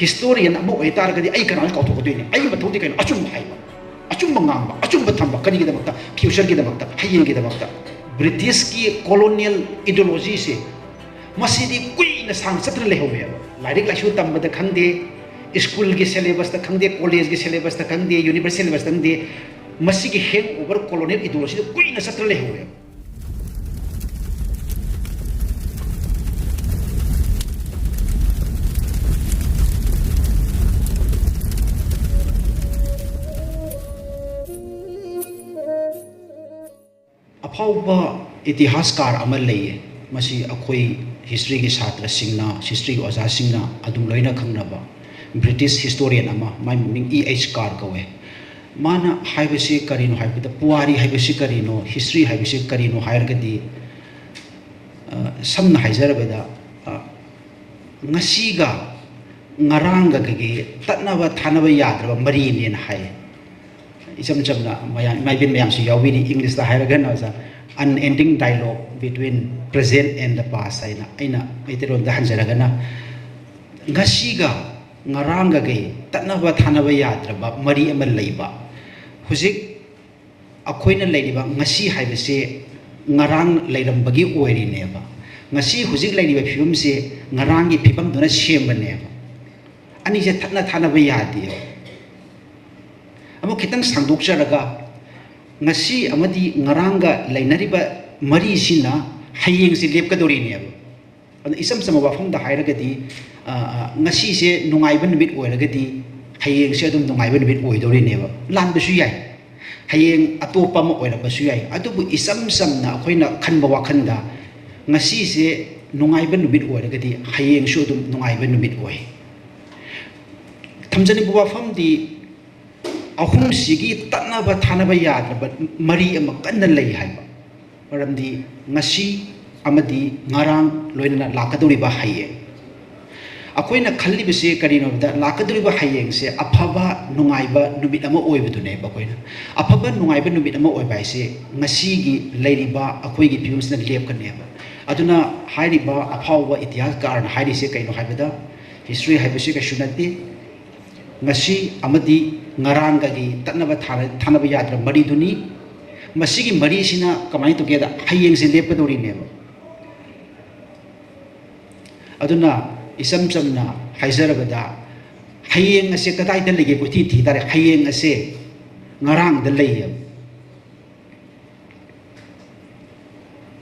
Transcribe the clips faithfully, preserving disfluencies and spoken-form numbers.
Historian ꯑꯃ ꯑꯣꯏꯇꯥꯔꯒꯗꯤ ꯑꯩ ꯀꯅꯥꯅ ꯀꯥꯎꯊꯣꯛꯀꯗꯣꯏꯅꯤ? ꯑꯩꯒꯤ ꯃꯊꯧꯗꯤ ꯀꯩꯅꯣ? ꯑꯆꯨꯝꯕ ꯍꯥꯏꯕ, ꯑꯆꯨꯝꯕ ꯉꯥꯡꯕ, ꯑꯆꯨꯝꯕ ꯊꯝꯕ꯫ ꯀꯔꯤꯒꯤꯗꯃꯛꯇ? ꯐ꯭ꯌꯨꯆꯔꯒꯤꯗꯃꯛꯇ, ꯍꯌꯦꯡꯒꯤꯗꯃꯛꯇ꯫ ꯕ꯭ꯔꯤꯇꯤꯁꯀꯤ ꯀꯣꯂꯣꯅꯤꯌꯦꯜ ꯏꯗꯤꯑꯣꯂꯣꯖꯤꯁꯦ ꯃꯁꯤꯗꯤ ꯀꯨꯏꯅ ꯁꯥꯡꯅ ꯆꯠꯇꯅ ꯂꯩꯍꯧꯋꯦꯕ꯫ ꯂꯥꯏꯔꯤꯛ ꯂꯥꯏꯁꯨ ꯇꯝꯕꯗ ꯈꯪꯗꯦ, ꯁ꯭ꯀꯨꯜꯒꯤ ꯁꯦꯂꯦꯕꯁꯇ ꯈꯪꯗꯦ, ꯀꯣꯂꯦꯖꯀꯤ ꯁꯦꯂꯦꯕꯁꯇ ꯈꯪꯗꯦ, ꯌꯨꯅꯤꯚꯔꯁꯤꯇꯤ ꯁꯦꯂꯦꯕꯁꯇ ꯈꯪꯗꯦ, ꯃꯁꯤꯒꯤ ꯍꯦꯡ ꯑꯣꯚꯔ ꯀꯣꯂꯣꯅꯤꯌꯦꯜ ꯏꯗꯤꯑꯣꯂꯣꯖꯤꯗ ꯀꯨꯏꯅ ꯆꯠꯇꯅ ꯂꯩꯍꯧꯋꯦꯕ꯫ ꯑꯐꯥꯎꯕ ꯏꯇꯤꯍꯥꯁꯀꯥꯔ ꯑꯃ ꯂꯩꯌꯦ꯫ ꯃꯁꯤ ꯑꯩꯈꯣꯏ ꯍꯤꯁꯇ꯭ꯔꯤꯒꯤ ꯁꯥꯇ꯭ꯔꯁꯤꯡꯅ, ꯍꯤꯁꯇ꯭ꯔꯤꯒꯤ ꯑꯣꯖꯥꯁꯤꯡꯅ ꯑꯗꯨꯝ ꯂꯣꯏꯅ ꯈꯪꯅꯕ ꯕ꯭ꯔꯤꯇꯤꯁ ꯍꯤꯁꯇꯣꯔꯤꯌꯟ ꯑꯃ, ꯃꯥꯏ ꯃꯃꯤꯡ ꯏ ꯑꯩꯆ ꯀꯥꯔ ꯀꯧꯋꯦ꯫ ꯃꯥꯅ ꯍꯥꯏꯕꯁꯤ ꯀꯔꯤꯅꯣ ꯍꯥꯏꯕꯗ, ꯄꯨꯋꯥꯔꯤ ꯍꯥꯏꯕꯁꯤ ꯀꯔꯤꯅꯣ, ꯍꯤꯁꯇ꯭ꯔꯤ ꯍꯥꯏꯕꯁꯤ ꯀꯔꯤꯅꯣ ꯍꯥꯏꯔꯒꯗꯤ, ꯑ, ꯁꯝꯅ ꯍꯥꯏꯖꯔꯕꯗ, ꯑ, ꯉꯁꯤꯒ ꯉꯔꯥꯡꯒꯒꯤ ꯇꯠꯅꯕ ꯊꯥꯅꯕ ꯌꯥꯗ꯭ꯔꯕ ꯃꯔꯤꯅꯦꯅ ꯍꯥꯏ꯫ ꯏꯆꯝ ꯆꯝꯅ ꯃꯌꯥꯝ, ꯏꯃꯥ ꯏꯕꯦꯟ ꯃꯌꯥꯝꯁꯨ ꯌꯥꯎꯕꯤꯔꯤ, ꯏꯪꯂꯤꯁꯇ ꯍꯥꯏꯔꯒꯅ ꯑꯣꯖꯥ, unending dialogue between present and the past ꯍꯥꯏꯅ ꯑꯩꯅ ꯃꯩꯇꯩꯂꯣꯟꯗ ꯍꯟꯖꯔꯒꯅ, ꯉꯁꯤꯒ ꯉꯔꯥꯡꯒꯒꯤ ꯇꯠꯅꯕ ꯊꯥꯅꯕ ꯌꯥꯗ꯭ꯔꯕ ꯃꯔꯤ ꯑꯃ ꯂꯩꯕ꯫ ꯍꯧꯖꯤꯛ ꯑꯩꯈꯣꯏꯅ ꯂꯩꯔꯤꯕ ꯉꯁꯤ ꯍꯥꯏꯕꯁꯦ ꯉꯔꯥꯡ ꯂꯩꯔꯝꯕꯒꯤ ꯑꯣꯏꯔꯤꯅꯦꯕ꯫ ꯉꯁꯤ ꯍꯧꯖꯤꯛ ꯂꯩꯔꯤꯕ ꯐꯤꯕꯝꯁꯦ ꯉꯔꯥꯡꯒꯤ ꯐꯤꯕꯝꯗꯨꯅ ꯁꯦꯝꯕꯅꯦꯕ꯫ ꯑꯅꯤꯁꯦ ꯊꯠꯅ ꯊꯥꯅꯕ ꯌꯥꯗꯦꯕ꯫ ꯑꯃꯨꯛ ꯈꯤꯇꯪ ꯁꯥꯡꯗꯣꯛꯆꯔꯒ, ꯉꯁꯤ ꯑꯃꯗꯤ ꯉꯔꯥꯡꯒ ꯂꯩꯅꯔꯤꯕ ꯃꯔꯤꯁꯤꯅ ꯍꯌꯦꯡꯁꯦ ꯂꯦꯞꯀꯗꯧꯔꯤꯅꯦꯕ꯫ ꯑꯗꯨ ꯏꯆꯝ ꯆꯝꯕ ꯋꯥꯐꯝꯗ ꯍꯥꯏꯔꯒꯗꯤ, ꯑ, ꯑ, ꯉꯁꯤꯁꯦ ꯅꯨꯡꯉꯥꯏꯕ ꯅꯨꯃꯤꯠ ꯑꯣꯏꯔꯒꯗꯤ ꯍꯌꯦꯡꯁꯦ ꯑꯗꯨꯝ ꯅꯨꯡꯉꯥꯏꯕ ꯅꯨꯃꯤꯠ ꯑꯣꯏꯗꯧꯔꯤꯅꯦꯕ꯫ ꯂꯥꯟꯕꯁꯨ ꯌꯥꯏ꯫ ꯍꯌꯦꯡ ꯑꯇꯣꯞꯄ ꯑꯃ ꯑꯣꯏꯔꯛꯄꯁꯨ ꯌꯥꯏ꯫ ꯑꯗꯨꯕꯨ ꯏꯆꯝ ꯆꯝꯅ ꯑꯩꯈꯣꯏꯅ ꯈꯟꯕ ꯋꯥꯈꯜꯗ ꯉꯁꯤꯁꯦ ꯅꯨꯡꯉꯥꯏꯕ ꯅꯨꯃꯤꯠ ꯑꯣꯏꯔꯒꯗꯤ ꯍꯌꯦꯡꯁꯨ ꯑꯗꯨꯝ ꯅꯨꯡꯉꯥꯏꯕ ꯅꯨꯃꯤꯠ ꯑꯣꯏ꯫ ꯊꯝꯖꯅꯤꯡꯕ ꯋꯥꯐꯝꯗꯤ, ꯑꯍꯨꯝꯁꯤꯒꯤ ꯇꯠꯅꯕ ꯊꯥꯅꯕ ꯌꯥꯗ꯭ꯔꯕ ꯃꯔꯤ ꯑꯃ ꯀꯟꯅ ꯂꯩ ꯍꯥꯏꯕ꯫ ꯃꯔꯝꯗꯤ ꯉꯁꯤ ꯑꯃꯗꯤ ꯉꯔꯥꯡ, ꯂꯣꯏꯅꯅ ꯂꯥꯛꯀꯗꯧꯔꯤꯕ ꯍꯌꯦꯡ꯫ ꯑꯩꯈꯣꯏꯅ ꯈꯜꯂꯤꯕꯁꯤ ꯀꯔꯤꯅꯣ ꯍꯥꯏꯕꯗ, ꯂꯥꯛꯀꯗꯧꯔꯤꯕ ꯍꯌꯦꯡꯁꯦ ꯑꯐꯕ ꯅꯨꯡꯉꯥꯏꯕ ꯅꯨꯃꯤꯠ ꯑꯃ ꯑꯣꯏꯕꯗꯨꯅꯦꯕ꯫ ꯑꯩꯈꯣꯏꯅ ꯑꯐꯕ ꯅꯨꯡꯉꯥꯏꯕ ꯅꯨꯃꯤꯠ ꯑꯃ ꯑꯣꯏꯕ ꯍꯥꯏꯁꯦ ꯉꯁꯤꯒꯤ ꯂꯩꯔꯤꯕ ꯑꯩꯈꯣꯏꯒꯤ ꯐꯤꯕꯝꯁꯤꯅ ꯂꯦꯞꯀꯅꯦꯕ꯫ ꯑꯗꯨꯅ ꯍꯥꯏꯔꯤꯕ ꯑꯐꯥꯎꯕ ꯏꯇꯤꯍꯥꯁꯀꯥꯔꯅ ꯍꯥꯏꯔꯤꯁꯦ ꯀꯩꯅꯣ ꯍꯥꯏꯕꯗ, ꯍꯤꯁꯇ꯭ꯔꯤ ꯍꯥꯏꯕꯁꯤ ꯀꯩꯁꯨ ꯅꯠꯇꯦ꯫ ꯉꯁꯤ ꯑꯃꯗꯤ ꯉꯔꯥꯡꯒꯒꯤ ꯇꯠꯅꯕ ꯊꯥꯅ-, ꯊꯥꯅꯕ ꯌꯥꯗ꯭ꯔꯕ ꯃꯔꯤꯗꯨꯅꯤ꯫ ꯃꯁꯤꯒꯤ ꯃꯔꯤꯁꯤꯅ ꯀꯃꯥꯏꯅ ꯇꯧꯒꯦꯗ, ꯍꯌꯦꯡꯁꯦ ꯂꯦꯞꯀꯗꯧꯔꯤꯅꯦꯕ꯫ ꯑꯗꯨꯅ ꯏꯆꯝ ꯆꯝꯅ ꯍꯥꯏꯖꯔꯕꯗ, ꯍꯌꯦꯡ ꯑꯁꯦ ꯀꯗꯥꯏꯗ ꯂꯩꯒꯦ ꯀꯣꯏꯊꯤ ꯊꯤ ꯇꯥꯔꯦ꯫ ꯍꯌꯦꯡ ꯑꯁꯦ ꯉꯔꯥꯡꯗ ꯂꯩꯌꯦꯕ꯫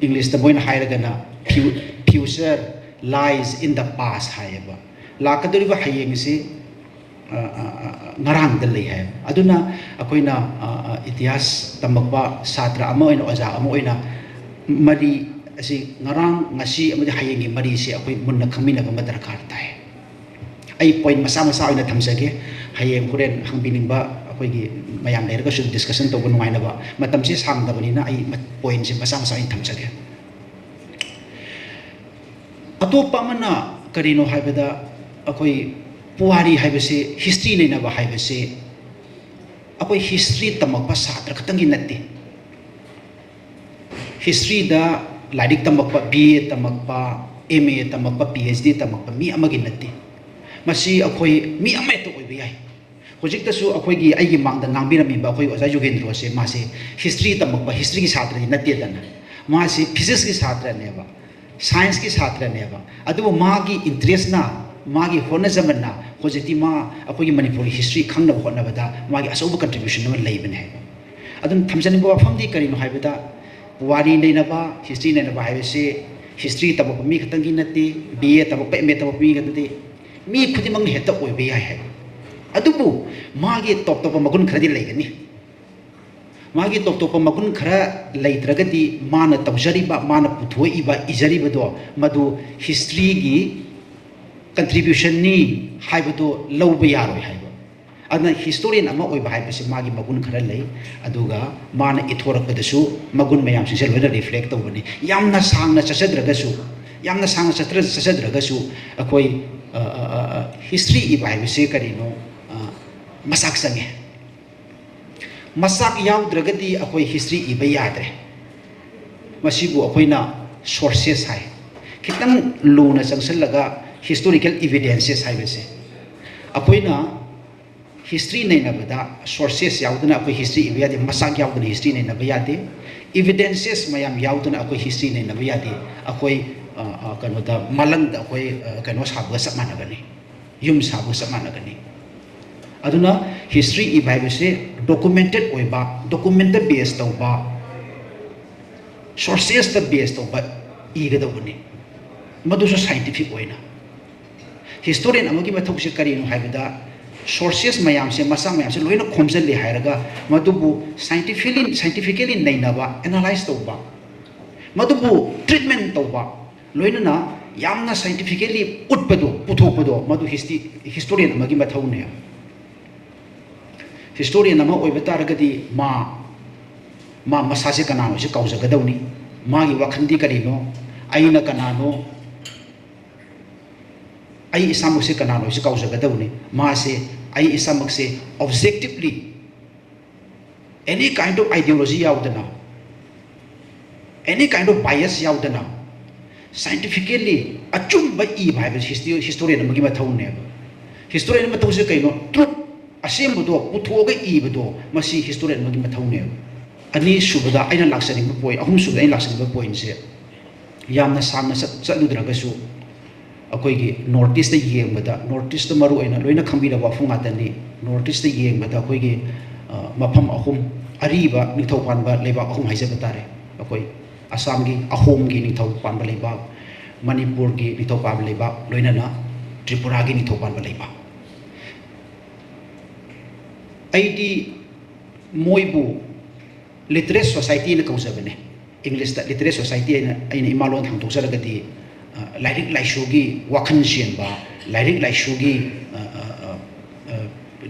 ꯏꯪꯂꯤꯁꯇ ꯃꯣꯏꯅ ꯍꯥꯏꯔꯒꯅ, "Fu-, future lies in the past" ꯍꯥꯏꯌꯦꯕ꯫ ꯂꯥꯛꯀꯗꯧꯔꯤꯕ ꯍꯌꯦꯡꯁꯤ, ꯑ, ꯑ, ꯑ, ꯉꯔꯥꯡꯗ ꯂꯩ ꯍꯥꯏꯌꯦꯕ꯫ ꯑꯗꯨꯅ ꯑꯩꯈꯣꯏꯅ, ꯑ, ꯑ, ꯏꯇꯤꯍꯥꯁ ꯇꯝꯃꯛꯄ ꯁꯥꯇ꯭ꯔ ꯑꯃ ꯑꯣꯏꯅ, ꯑꯣꯖꯥ ꯑꯃ ꯑꯣꯏꯅ, ꯃꯔꯤ ꯑꯁꯤ ꯉꯔꯥꯡ, ꯉꯁꯤ ꯑꯃꯗꯤ ꯍꯌꯦꯡꯒꯤ ꯃꯔꯤꯁꯤ ꯑꯩꯈꯣꯏ ꯃꯨꯟꯅ ꯈꯪꯃꯤꯟꯅꯕ ꯑꯃ ꯗꯔꯀꯥꯔ ꯇꯥꯏ꯫ ꯑꯩ ꯄꯣꯏꯟ ꯃꯆꯥ ꯃꯆꯥ ꯑꯣꯏꯅ ꯊꯝꯖꯒꯦ꯫ ꯍꯌꯦꯡ ꯍꯣꯔꯦꯟ ꯍꯪꯕꯤꯅꯤꯡꯕ ꯑꯩꯈꯣꯏꯒꯤ ꯃꯌꯥꯝ ꯂꯩꯔꯒꯁꯨ ꯗꯤꯁꯀꯁꯟ ꯇꯧꯕ ꯅꯨꯡꯉꯥꯏꯅꯕ꯫ ꯃꯇꯝꯁꯤ ꯁꯥꯡꯗꯕꯅꯤꯅ ꯑꯩ ꯃ-, ꯄꯣꯏꯟꯁꯦ ꯃꯆꯥ ꯃꯆꯥ ꯑꯣꯏꯅ ꯊꯝꯖꯒꯦ꯫ ꯑꯇꯣꯞꯄ ꯑꯃꯅ ꯀꯔꯤꯅꯣ ꯍꯥꯏꯕꯗ, ꯑꯩꯈꯣꯏ ꯄꯨꯋꯥꯔꯤ ꯍꯥꯏꯕꯁꯤ, ꯍꯤꯁꯇ꯭ꯔꯤ ꯅꯩꯅꯕ ꯍꯥꯏꯕꯁꯤ ꯑꯩꯈꯣꯏ ꯍꯤꯁꯇ꯭ꯔꯤ ꯇꯝꯃꯛꯄ ꯁꯥꯇ꯭ꯔ ꯈꯛꯇꯪꯒꯤ ꯅꯠꯇꯦ꯫ ꯍꯤꯁꯇ꯭ꯔꯤꯗ ꯂꯥꯏꯔꯤꯛ ꯇꯝꯃꯛꯄ, ꯕꯤ ꯑꯦ ꯇꯝꯃꯛꯄ, ꯑꯦꯝ ꯑꯦ ꯇꯝꯃꯛꯄ, ꯄꯤ ꯑꯩꯆ ꯗꯤ ꯇꯝꯃꯛꯄ ꯃꯤ ꯑꯃꯒꯤ ꯅꯠꯇꯦ꯫ ꯃꯁꯤ ꯑꯩꯈꯣꯏ ꯃꯤ ꯑꯃꯍꯦꯛꯇ ꯑꯣꯏꯕ ꯌꯥꯏ꯫ ꯍꯧꯖꯤꯛꯇꯁꯨ ꯑꯩꯈꯣꯏꯒꯤ, ꯑꯩꯒꯤ ꯃꯥꯡꯗ ꯉꯥꯡꯕꯤꯔꯝꯃꯤꯕ ꯑꯩꯈꯣꯏ ꯑꯣꯖꯥ ꯌꯨꯒꯦꯟꯗ꯭ꯔꯣꯁꯦ, ꯃꯥꯁꯦ ꯍꯤꯁꯇ꯭ꯔꯤ ꯇꯝꯃꯛꯄ, ꯍꯤꯁꯇ꯭ꯔꯤꯒꯤ ꯁꯥꯇ꯭ꯔꯗꯤ ꯅꯠꯇꯦꯗꯅ꯫ ꯃꯥꯁꯦ ꯐꯤꯖꯤꯛꯁꯀꯤ ꯁꯥꯇ꯭ꯔꯅꯦꯕ, ꯁꯥꯏꯟꯁꯀꯤ ꯁꯥꯇ꯭ꯔꯅꯦꯕ꯫ ꯑꯗꯨꯕꯨ ꯃꯥꯒꯤ ꯏꯟꯇꯔꯦꯁꯅ, ꯃꯥꯒꯤ ꯍꯣꯠꯅꯖꯃꯟꯅ ꯍꯧꯖꯤꯛꯇꯤ ꯃꯥ ꯑꯩꯈꯣꯏꯒꯤ ꯃꯅꯤꯄꯨꯔꯒꯤ ꯍꯤꯁꯇ꯭ꯔꯤ ꯈꯪꯅꯕ ꯍꯣꯠꯅꯕꯗ ꯃꯥꯒꯤ ꯑꯆꯧꯕ ꯀꯟꯇ꯭ꯔꯤꯕ꯭ꯌꯨꯁꯟ ꯑꯃ ꯂꯩꯕꯅꯦ ꯍꯥꯏꯕ꯫ ꯑꯗꯨꯅ ꯊꯝꯖꯅꯤꯡꯕ ꯋꯥꯐꯝꯗꯤ ꯀꯔꯤꯅꯣ ꯍꯥꯏꯕꯗ, ꯄꯨꯋꯥꯔꯤ ꯅꯩꯅꯕ, ꯍꯤꯁꯇ꯭ꯔꯤ ꯅꯩꯅꯕ ꯍꯥꯏꯕꯁꯤ ꯍꯤꯁꯇ꯭ꯔꯤ ꯇꯝꯃꯛꯄ ꯃꯤ ꯈꯛꯇꯪꯒꯤ ꯅꯠꯇꯦ, ꯕꯤ ꯑꯦ ꯇꯝꯃꯛꯄ, ꯑꯦꯝ ꯑꯦ ꯇꯝꯃꯛꯄ ꯃꯤ ꯈꯛꯇꯪ ꯅꯠꯇꯦ, ꯃꯤ ꯈꯨꯗꯤꯡꯃꯛꯅ ꯍꯦꯛꯇ ꯑꯣꯏꯕ ꯌꯥꯏ ꯍꯥꯏꯕ꯫ ꯑꯗꯨꯕꯨ ꯃꯥꯒꯤ ꯇꯣꯞ ꯇꯣꯞꯄ ꯃꯒꯨꯟ ꯈꯔꯗꯤ ꯂꯩꯒꯅꯤ꯫ ꯃꯥꯒꯤ ꯇꯣꯞ ꯇꯣꯞꯄ ꯃꯒꯨꯟ ꯈꯔ ꯂꯩꯇ꯭ꯔꯒꯗꯤ ꯃꯥꯅ ꯇꯧꯖꯔꯤꯕ, ꯃꯥꯅ ꯄꯨꯊꯣꯛꯏꯕ, ꯏꯖꯔꯤꯕꯗꯣ ꯃꯗꯨ ꯍꯤꯁꯇ꯭ꯔꯤꯒꯤ ꯀꯟꯇ꯭ꯔꯤꯕ꯭ꯌꯨꯁꯟꯅꯤ ꯍꯥꯏꯕꯗꯣ ꯂꯧꯕ ꯌꯥꯔꯣꯏ ꯍꯥꯏꯕ꯫ ꯑꯗꯨꯅ ꯍꯤꯁꯇꯣꯔꯤꯌꯟ ꯑꯃ ꯑꯣꯏꯕ ꯍꯥꯏꯕꯁꯤ ꯃꯥꯒꯤ ꯃꯒꯨꯟ ꯈꯔ ꯂꯩ, ꯑꯗꯨꯒ ꯃꯥꯅ ꯏꯊꯣꯔꯛꯄꯗꯁꯨ ꯃꯒꯨꯟ ꯃꯌꯥꯝꯁꯤꯡꯁꯦ ꯂꯣꯏꯅ ꯔꯤꯐ꯭ꯂꯦꯛ ꯇꯧꯕꯅꯤ꯫ ꯌꯥꯝꯅ ꯁꯥꯡꯅ ꯆꯠꯆꯗ꯭ꯔꯒꯁꯨ, ꯌꯥꯝꯅ ꯁꯥꯡꯅ ꯆꯠꯇ꯭ꯔ-, ꯆꯠꯆꯗ꯭ꯔꯒꯁꯨ ꯑꯩꯈꯣꯏ, ꯑ, ꯑ, ꯑ, ꯑ, ꯍꯤꯁꯇ꯭ꯔꯤ ꯏꯕ ꯍꯥꯏꯕꯁꯤ ꯀꯔꯤꯅꯣ? ꯑ, ꯃꯆꯥꯛ ꯆꯪꯉꯦ꯫ ꯃꯆꯥꯛ ꯌꯥꯎꯗ꯭ꯔꯒꯗꯤ ꯑꯩꯈꯣꯏ ꯍꯤꯁꯇ꯭ꯔꯤ ꯏꯕ ꯌꯥꯗ꯭ꯔꯦ꯫ ꯃꯁꯤꯕꯨ ꯑꯩꯈꯣꯏꯅ ꯁꯣꯔꯁꯦꯁ ꯍꯥꯏ꯫ ꯈꯤꯇꯪ ꯂꯨꯅ ꯆꯪꯁꯤꯜꯂꯒ Historical evidences ꯍꯥꯏꯕꯁꯦ ꯑꯩꯈꯣꯏꯅ history ꯅꯩꯅꯕꯗ sources ꯌꯥꯎꯗꯅ ꯑꯩꯈꯣꯏ history ꯏꯕ ꯌꯥꯗꯦ, ꯃꯆꯥꯛ ꯌꯥꯎꯗꯅ history ꯅꯩꯅꯕ ꯌꯥꯗꯦ꯫ Evidences ꯃꯌꯥꯝ ꯌꯥꯎꯗꯅ ꯑꯩꯈꯣꯏ history ꯅꯩꯅꯕ ꯌꯥꯗꯦ꯫ ꯑꯩꯈꯣꯏ ꯀꯩꯅꯣꯗ ꯃꯥꯂꯪꯗ ꯑꯩꯈꯣꯏ ꯀꯩꯅꯣ ꯁꯥꯕꯒ ꯆꯞ ꯃꯥꯟꯅꯒꯅꯤ, ꯌꯨꯝ ꯁꯥꯕꯒ ꯆꯞ ꯃꯥꯟꯅꯒꯅꯤ꯫ ꯑꯗꯨꯅ history ꯏꯕ ꯍꯥꯏꯕꯁꯦ documented ꯑꯣꯏꯕ, document base ꯇꯧꯕ, sources ꯇ base ꯇꯧꯕ ꯏꯒꯗꯧꯕꯅꯤ, ꯃꯗꯨꯁꯨ scientific ꯑꯣꯏꯅ꯫ Historian ꯑꯃꯒꯤ ꯃꯊꯧꯁꯦ ꯀꯔꯤꯅꯣ ꯍꯥꯏꯕꯗ sources ꯃꯌꯥꯝꯁꯦ, ꯃꯆꯥꯛ ꯃꯌꯥꯝꯁꯦ ꯂꯣꯏꯅ ꯈꯣꯝꯖꯤꯜꯂꯦ ꯍꯥꯏꯔꯒ ꯃꯗꯨꯕꯨ scientifically, scientifically ꯅꯩꯅꯕ, analyse ꯇꯧꯕ, ꯃꯗꯨꯕꯨ treatment ꯇꯧꯕ, ꯂꯣꯏꯅꯅ ꯌꯥꯝꯅ scientifically ꯎꯠꯄꯗꯣ, ꯄꯨꯊꯣꯛꯄꯗꯣ, ꯃꯗꯨ history, historian ꯑꯃꯒꯤ ꯃꯊꯧꯅꯦ꯫ Historian ꯑꯃ ꯑꯣꯏꯕ ꯇꯥꯔꯒꯗꯤ ꯃꯥ, ꯃꯥ ꯃꯁꯥꯁꯦ ꯀꯅꯥꯅꯣꯁꯦ ꯀꯥꯎꯖꯒꯗꯧꯅꯤ꯫ ꯃꯥꯒꯤ ꯋꯥꯈꯜꯗꯤ ꯀꯔꯤꯅꯣ, ꯑꯩꯅ ꯀꯅꯥꯅꯣ, ꯑꯩ ꯏꯁꯥꯃꯛꯁꯦ ꯀꯅꯥꯅꯣꯁꯦ ꯀꯥꯎꯖꯒꯗꯧꯅꯤ꯫ ꯃꯥꯁꯦ, ꯑꯩ ꯏꯁꯥꯃꯛꯁꯦ objectively any kind of ideology ꯌꯥꯎꯗꯅ, any kind of bias ꯌꯥꯎꯗꯅ scientifically ꯑꯆꯨꯝꯕ ꯏꯕ ꯍꯥꯏꯕꯁꯤ history, historian ꯑꯃꯒꯤ ꯃꯊꯧꯅꯦꯕ꯫ Historian ꯃꯊꯧꯁꯦ ꯀꯩꯅꯣ? Truth, ꯑꯁꯦꯡꯕꯗꯣ ꯄꯨꯊꯣꯛꯑꯒ ꯏꯕꯗꯣ, ꯃꯁꯤ historian ꯑꯃꯒꯤ ꯃꯊꯧꯅꯦꯕ꯫ ꯑꯅꯤꯁꯨꯕꯗ ꯑꯩꯅ ꯂꯥꯛꯆꯅꯤꯡꯕ point, ꯑꯍꯨꯝꯁꯨꯕꯗ ꯑꯩꯅ ꯂꯥꯛꯆꯅꯤꯡꯕ pointꯁꯦ, ꯌꯥꯝꯅ ꯁꯥꯡꯅ ꯆꯠ-, ꯆꯠꯂꯨꯗ꯭ꯔꯒꯁꯨ, ꯑꯩꯈꯣꯏꯒꯤ North East ꯇ ꯌꯦꯡꯕꯗ, North East ꯇ ꯃꯔꯨ ꯑꯣꯏꯅ ꯂꯣꯏꯅ ꯈꯪꯕꯤꯔꯕ ꯋꯥꯐꯝ ꯉꯥꯛꯇꯅꯤ꯫ North East ꯇ ꯌꯦꯡꯕꯗ ꯑꯩꯈꯣꯏꯒꯤ, ꯑ, ꯃꯐꯝ ꯑꯍꯨꯝ, ꯑꯔꯤꯕ ꯅꯤꯡꯊꯧ ꯄꯥꯟꯕ ꯂꯩꯕꯥꯛ ꯑꯍꯨꯝ ꯍꯥꯏꯖꯕ ꯇꯥꯔꯦ꯫ ꯑꯩꯈꯣꯏ ꯑꯁꯥꯝꯒꯤ ꯑꯍꯣꯝꯒꯤ ꯅꯤꯡꯊꯧ ꯄꯥꯟꯕ ꯂꯩꯕꯥꯛ, ꯃꯅꯤꯄꯨꯔꯒꯤ ꯅꯤꯡꯊꯧ ꯄꯥꯟꯕ ꯂꯩꯕꯥꯛ, ꯂꯣꯏꯅꯅ ꯇ꯭ꯔꯤꯄꯨꯔꯥꯒꯤ ꯅꯤꯡꯊꯧ ꯄꯥꯟꯕ ꯂꯩꯕꯥꯛ꯫ ꯑꯩꯗꯤ ꯃꯣꯏꯕꯨ literate society ꯅ ꯀꯧꯖꯕꯅꯦ꯫ English ꯇ literate society ꯍꯥꯏꯅ ꯑꯩꯅ ꯏꯃꯥ ꯂꯣꯟ ꯍꯟꯗꯣꯛꯆꯔꯒꯗꯤ, ꯑ, ꯂꯥꯏꯔꯤꯛ ꯂꯥꯏꯁꯨꯒꯤ ꯋꯥꯈꯜ ꯆꯦꯟꯕ, ꯂꯥꯏꯔꯤꯛ ꯂꯥꯏꯁꯨꯒꯤ, ꯑ, ꯑ, ꯑ, ꯑ,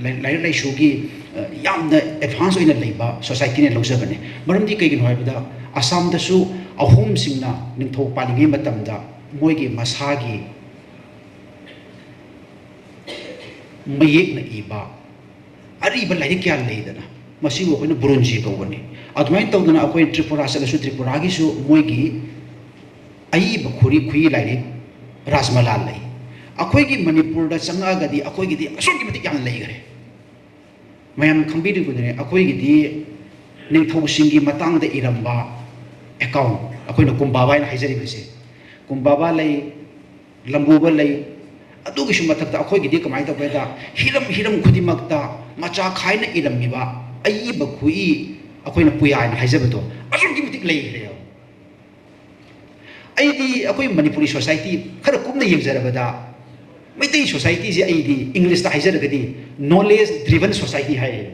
ꯂꯥꯏ-, ꯂꯥꯏꯔꯤꯛ ꯂꯥꯏꯁꯨꯒꯤ, ꯑ, ꯌꯥꯝꯅ advance ꯑꯣꯏꯅ ꯂꯩꯕ society ꯅ ꯂꯧꯖꯕꯅꯦ꯫ ꯃꯔꯝꯗꯤ ꯀꯩꯒꯤꯅꯣ ꯍꯥꯏꯕꯗ, ꯑꯁꯥꯝꯗꯁꯨ ꯑꯍꯣꯝꯁꯤꯡꯅ ꯅꯤꯡꯊꯧ ꯄꯥꯜꯂꯤꯉꯩ ꯃꯇꯝꯗ ꯃꯣꯏꯒꯤ ꯃꯁꯥꯒꯤ ꯃꯌꯦꯛꯅ ꯏꯕ ꯑꯔꯤꯕ ꯂꯥꯏꯔꯤꯛ ꯀꯌꯥ ꯂꯩꯗꯅ, ꯃꯁꯤꯕꯨ ꯑꯩꯈꯣꯏꯅ ꯕꯨꯔꯨꯟꯖꯤ ꯀꯧꯕꯅꯤ꯫ ꯑꯗꯨꯃꯥꯏꯅ ꯇꯧꯗꯅ ꯑꯩꯈꯣꯏ ꯇ꯭ꯔꯤꯄꯨꯔꯥ ꯆꯠꯂꯁꯨ ꯇ꯭ꯔꯤꯄꯨꯔꯥꯒꯤꯁꯨ ꯃꯣꯏꯒꯤ ꯑꯏꯕ ꯈꯨꯔꯤ-, ꯈꯨꯠꯏ ꯂꯥꯏꯔꯤꯛ ꯔꯥꯖꯃꯂꯥ ꯂꯩ꯫ ꯑꯩꯈꯣꯏꯒꯤ ꯃꯅꯤꯄꯨꯔꯗ ꯆꯪꯉꯛꯑꯒꯗꯤ ꯑꯩꯈꯣꯏꯒꯤꯗꯤ ꯑꯁꯨꯛꯀꯤ ꯃꯇꯤꯛ ꯌꯥꯝꯅ ꯂꯩꯈ꯭ꯔꯦ꯫ ꯃꯌꯥꯝ ꯈꯪꯕꯤꯔꯤꯕꯗꯨꯅꯦ, ꯑꯩꯈꯣꯏꯒꯤꯗꯤ ꯅꯤꯡꯊꯧꯁꯤꯡꯒꯤ ꯃꯇꯥꯡꯗ ꯏꯔꯝꯕ ꯑꯦꯀꯥꯎꯟ, ꯑꯩꯈꯣꯏꯅ ꯀꯨꯝꯕꯥꯕꯥ ꯍꯥꯏꯅ ꯍꯥꯏꯖꯔꯤꯕꯁꯦ, ꯀꯨꯝꯕꯥꯕꯥ ꯂꯩ, ꯂꯝꯕꯨꯕ ꯂꯩ꯫ ꯑꯗꯨꯒꯤꯁꯨ ꯃꯊꯛꯇ ꯑꯩꯈꯣꯏꯒꯤꯗꯤ ꯀꯃꯥꯏꯅ ꯇꯧꯒꯦꯗ, ꯍꯤꯔꯝ ꯍꯤꯔꯝ ꯈꯨꯗꯤꯡꯃꯛꯇ ꯃꯆꯥ ꯈꯥꯏꯅ ꯏꯔꯝꯃꯤꯕ ꯑꯏꯕ ꯈꯨꯏ, ꯑꯩꯈꯣꯏꯅ ꯄꯨꯌꯥ ꯍꯥꯏꯅ ꯍꯥꯏꯖꯕꯗꯣ, ꯑꯁꯨꯛꯀꯤ ꯃꯇꯤꯛ ꯂꯩꯈ꯭ꯔꯦꯕ꯫ ꯑꯩꯗꯤ ꯑꯩꯈꯣꯏ ꯃꯅꯤꯄꯨꯔꯤ ꯁꯣꯁꯥꯏꯇꯤ ꯈꯔ ꯀꯨꯞꯅ ꯌꯦꯡꯖꯔꯕꯗ, ꯃꯩꯇꯩ ꯁꯣꯁꯥꯏꯇꯤꯁꯦ ꯑꯩꯗꯤ ꯏꯪꯂꯤꯁꯇ ꯍꯥꯏꯖꯔꯒꯗꯤ knowledge driven society ꯍꯥꯏꯌꯦ꯫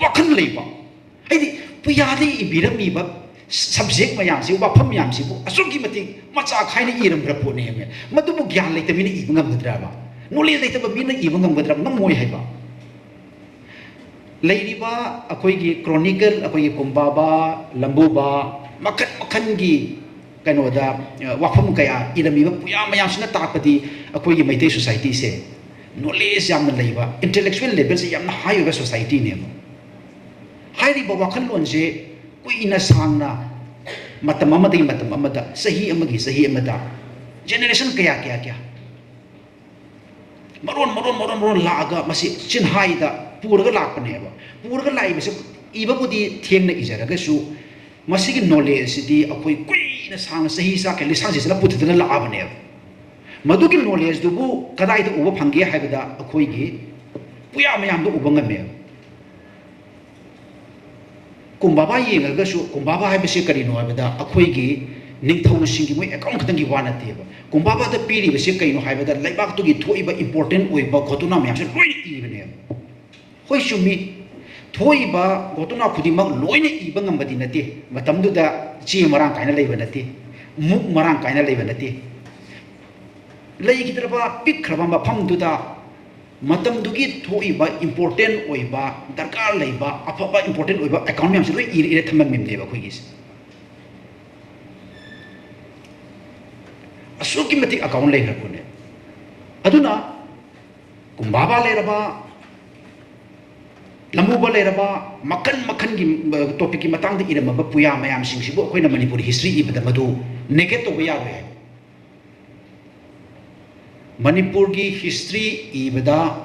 ꯋꯥꯈꯜ ꯂꯩꯕ, ꯍꯥꯏꯗꯤ ꯄꯨꯌꯥꯗ ꯏꯕꯤꯔꯝꯃꯤꯕ ꯁꯕꯖꯦꯛ ꯃꯌꯥꯝꯁꯤ, ꯋꯥꯐꯝ ꯃꯌꯥꯝꯁꯤꯕꯨ ꯑꯁꯨꯛꯀꯤ ꯃꯇꯤꯛ ꯃꯆꯥ ꯈꯥꯏꯅ ꯏꯔꯝꯈ꯭ꯔ ꯄꯣꯠꯅꯦꯕ꯫ ꯃꯗꯨꯕꯨ ꯒ꯭ꯌꯥꯟ ꯂꯩꯇꯕ ꯃꯤꯅ ꯏꯕ ꯉꯝꯒꯗ꯭ꯔꯕ? ꯅꯣꯂꯦꯖ ꯂꯩꯇꯕ ꯃꯤꯅ ꯏꯕ ꯉꯝꯒꯗ꯭ꯔꯕ? ꯉꯝꯃꯣꯏ ꯍꯥꯏꯕ꯫ ꯂꯩꯔꯤꯕ ꯑꯩꯈꯣꯏꯒꯤ ꯀ꯭ꯔꯣꯅꯤꯀꯜ, ꯑꯩꯈꯣꯏꯒꯤ ꯀꯨꯝꯕꯥꯕꯥ, ꯂꯝꯕꯨꯕ, ꯃꯈꯜ ꯃꯈꯜꯒꯤ ꯀꯩꯅꯣꯗ, ꯑ, ꯋꯥꯐꯝ ꯀꯌꯥ ꯏꯔꯝꯃꯤꯕ ꯄꯨꯌꯥ ꯃꯌꯥꯝꯁꯤꯅ ꯇꯥꯛꯄꯗꯤ ꯑꯩꯈꯣꯏꯒꯤ ꯃꯩꯇꯩ ꯁꯣꯁꯥꯏꯇꯤꯁꯦ ꯅꯣꯂꯦꯖ ꯌꯥꯝꯅ ꯂꯩꯕ, ꯏꯟꯇꯦꯂꯦꯛꯆꯨꯋꯦꯜ ꯂꯦꯚꯦꯜꯁꯦ ꯌꯥꯝꯅ ꯍꯥꯏ ꯑꯣꯏꯕ ꯁꯣꯁꯥꯏꯇꯤꯅꯦꯕ꯫ ꯍꯥꯏꯔꯤꯕ ꯋꯥꯈꯜꯂꯣꯟꯁꯦ ꯀꯨꯏꯅ ꯁꯥꯡꯅ ꯃꯇꯝ ꯑꯃꯗꯒꯤ ꯃꯇꯝ ꯑꯃꯗ, ꯆꯍꯤ ꯑꯃꯒꯤ ꯆꯍꯤ ꯑꯃꯗ, ꯖꯦꯅꯦꯔꯦꯁꯟ ꯀꯌꯥ ꯀꯌꯥ ꯀꯌꯥ ꯃꯔꯣꯟ ꯃꯔꯣꯟ ꯃꯔꯣꯟ ꯃꯔꯣꯟ ꯂꯥꯛꯑꯒ ꯃꯁꯤ ꯆꯤꯟꯍꯥꯏꯗ ꯄꯨꯔꯒ ꯂꯥꯛꯄꯅꯦꯕ꯫ ꯄꯨꯔꯒ ꯂꯥꯛꯏꯕꯁꯦ ꯏꯕꯕꯨꯗꯤ ꯊꯦꯡꯅ ꯏꯖꯔꯒꯁꯨ, ꯃꯁꯤꯒꯤ ꯅꯣꯂꯦꯖꯁꯤꯗꯤ ꯑꯩꯈꯣꯏ ꯀꯨꯏꯅ ꯁꯥꯡꯅ ꯆꯍꯤ ꯆꯥ ꯀꯌꯥ ꯂꯤꯁꯥꯡꯁꯤꯠꯁꯤꯅ ꯄꯨꯊꯗꯨꯅ ꯂꯥꯛꯑꯕꯅꯦꯕ꯫ ꯃꯗꯨꯒꯤ ꯅꯣꯂꯦꯖꯇꯨꯕꯨ ꯀꯗꯥꯏꯗ ꯎꯕ ꯐꯪꯒꯦ ꯍꯥꯏꯕꯗ, ꯑꯩꯈꯣꯏꯒꯤ ꯄꯨꯌꯥ ꯃꯌꯥꯝꯗ ꯎꯕ ꯉꯝꯃꯦꯕ꯫ ꯀꯨꯝꯕꯥꯕꯥ ꯌꯦꯡꯉꯒꯁꯨ, ꯀꯨꯝꯕꯥꯕꯥ ꯍꯥꯏꯕꯁꯤ ꯀꯔꯤꯅꯣ ꯍꯥꯏꯕꯗ, ꯑꯩꯈꯣꯏꯒꯤ ꯅꯤꯡꯊꯧꯁꯤꯡꯒꯤ ꯃꯣꯏ ꯑꯦꯀꯥꯎꯟ ꯈꯛꯇꯪꯒꯤ ꯋꯥ ꯅꯠꯇꯦꯕ꯫ ꯀꯨꯝꯕꯥꯕꯥꯗ ꯄꯤꯔꯤꯕꯁꯦ ꯀꯩꯅꯣ ꯍꯥꯏꯕꯗ, ꯂꯩꯕꯥꯛꯇꯨꯒꯤ ꯊꯣꯛꯏꯕ ꯏꯝꯄꯣꯔꯇꯦꯟ ꯑꯣꯏꯕ ꯘꯣꯇꯣꯅꯥ ꯃꯌꯥꯝꯁꯦ ꯂꯣꯏꯅ ꯏꯕꯅꯦꯕ꯫ ꯍꯣꯏ, ꯆꯨꯝꯃꯤ, ꯊꯣꯛꯏꯕ ꯘꯣꯇꯣꯅꯥ ꯈꯨꯗꯤꯡꯃꯛ ꯂꯣꯏꯅ ꯏꯕ ꯉꯝꯕꯗꯤ ꯅꯠꯇꯦ꯫ ꯃꯇꯝꯗꯨꯗ ꯆꯦ ꯃꯔꯥꯡ ꯀꯥꯏꯅ ꯂꯩꯕ ꯅꯠꯇꯦ, ꯃꯨꯛ ꯃꯔꯥꯡ ꯀꯥꯏꯅ ꯂꯩꯕ ꯅꯠꯇꯦ꯫ ꯂꯩꯈꯤꯗ꯭ꯔꯕ ꯄꯤꯛꯈ꯭ꯔꯕ ꯃꯐꯝꯗꯨꯗ ꯃꯇꯝꯗꯨꯒꯤ ꯊꯣꯛꯏꯕ ꯏꯝꯄꯣꯔꯇꯦꯟ ꯑꯣꯏꯕ, ꯗꯔꯀꯥꯔ ꯂꯩꯕ, ꯑꯐꯕ ꯏꯝꯄꯣꯔꯇꯦꯟ ꯑꯣꯏꯕ ꯑꯦꯀꯥꯎꯟ ꯃꯌꯥꯝꯁꯦ ꯂꯣꯏ ꯏꯔ ꯏꯔ ꯊꯝꯃꯝꯃꯤꯕꯅꯦꯕ ꯑꯩꯈꯣꯏꯒꯤꯁꯦ꯫ ꯑꯁꯨꯛꯀꯤ ꯃꯇꯤꯛ ꯑꯦꯀꯥꯎꯟ ꯂꯩꯈ꯭ꯔ ꯄꯣꯠꯅꯦ꯫ ꯑꯗꯨꯅ ꯀꯨꯝꯕꯥꯕꯥ ꯂꯩꯔꯕ, ꯂꯝꯕꯨꯕ ꯂꯩꯔꯕ, ꯃꯈꯜ ꯃꯈꯜꯒꯤ, ꯑ, ꯇꯣꯄꯤꯛꯀꯤ ꯃꯇꯥꯡꯗ ꯏꯔꯝꯃꯕ ꯄꯨꯌꯥ ꯃꯌꯥꯝꯁꯤꯡꯁꯤꯕꯨ ꯑꯩꯈꯣꯏꯅ ꯃꯅꯤꯄꯨꯔꯤ ꯍꯤꯁꯇ꯭ꯔꯤ ꯏꯕꯗ ꯃꯗꯨ ꯅꯦꯒꯦꯠ ꯇꯧꯕ ꯌꯥꯔꯣꯏ ꯍꯥꯏ꯫ ꯃꯅꯤꯄꯨꯔꯒꯤ ꯍꯤꯁꯇ꯭ꯔꯤ ꯏꯕꯗ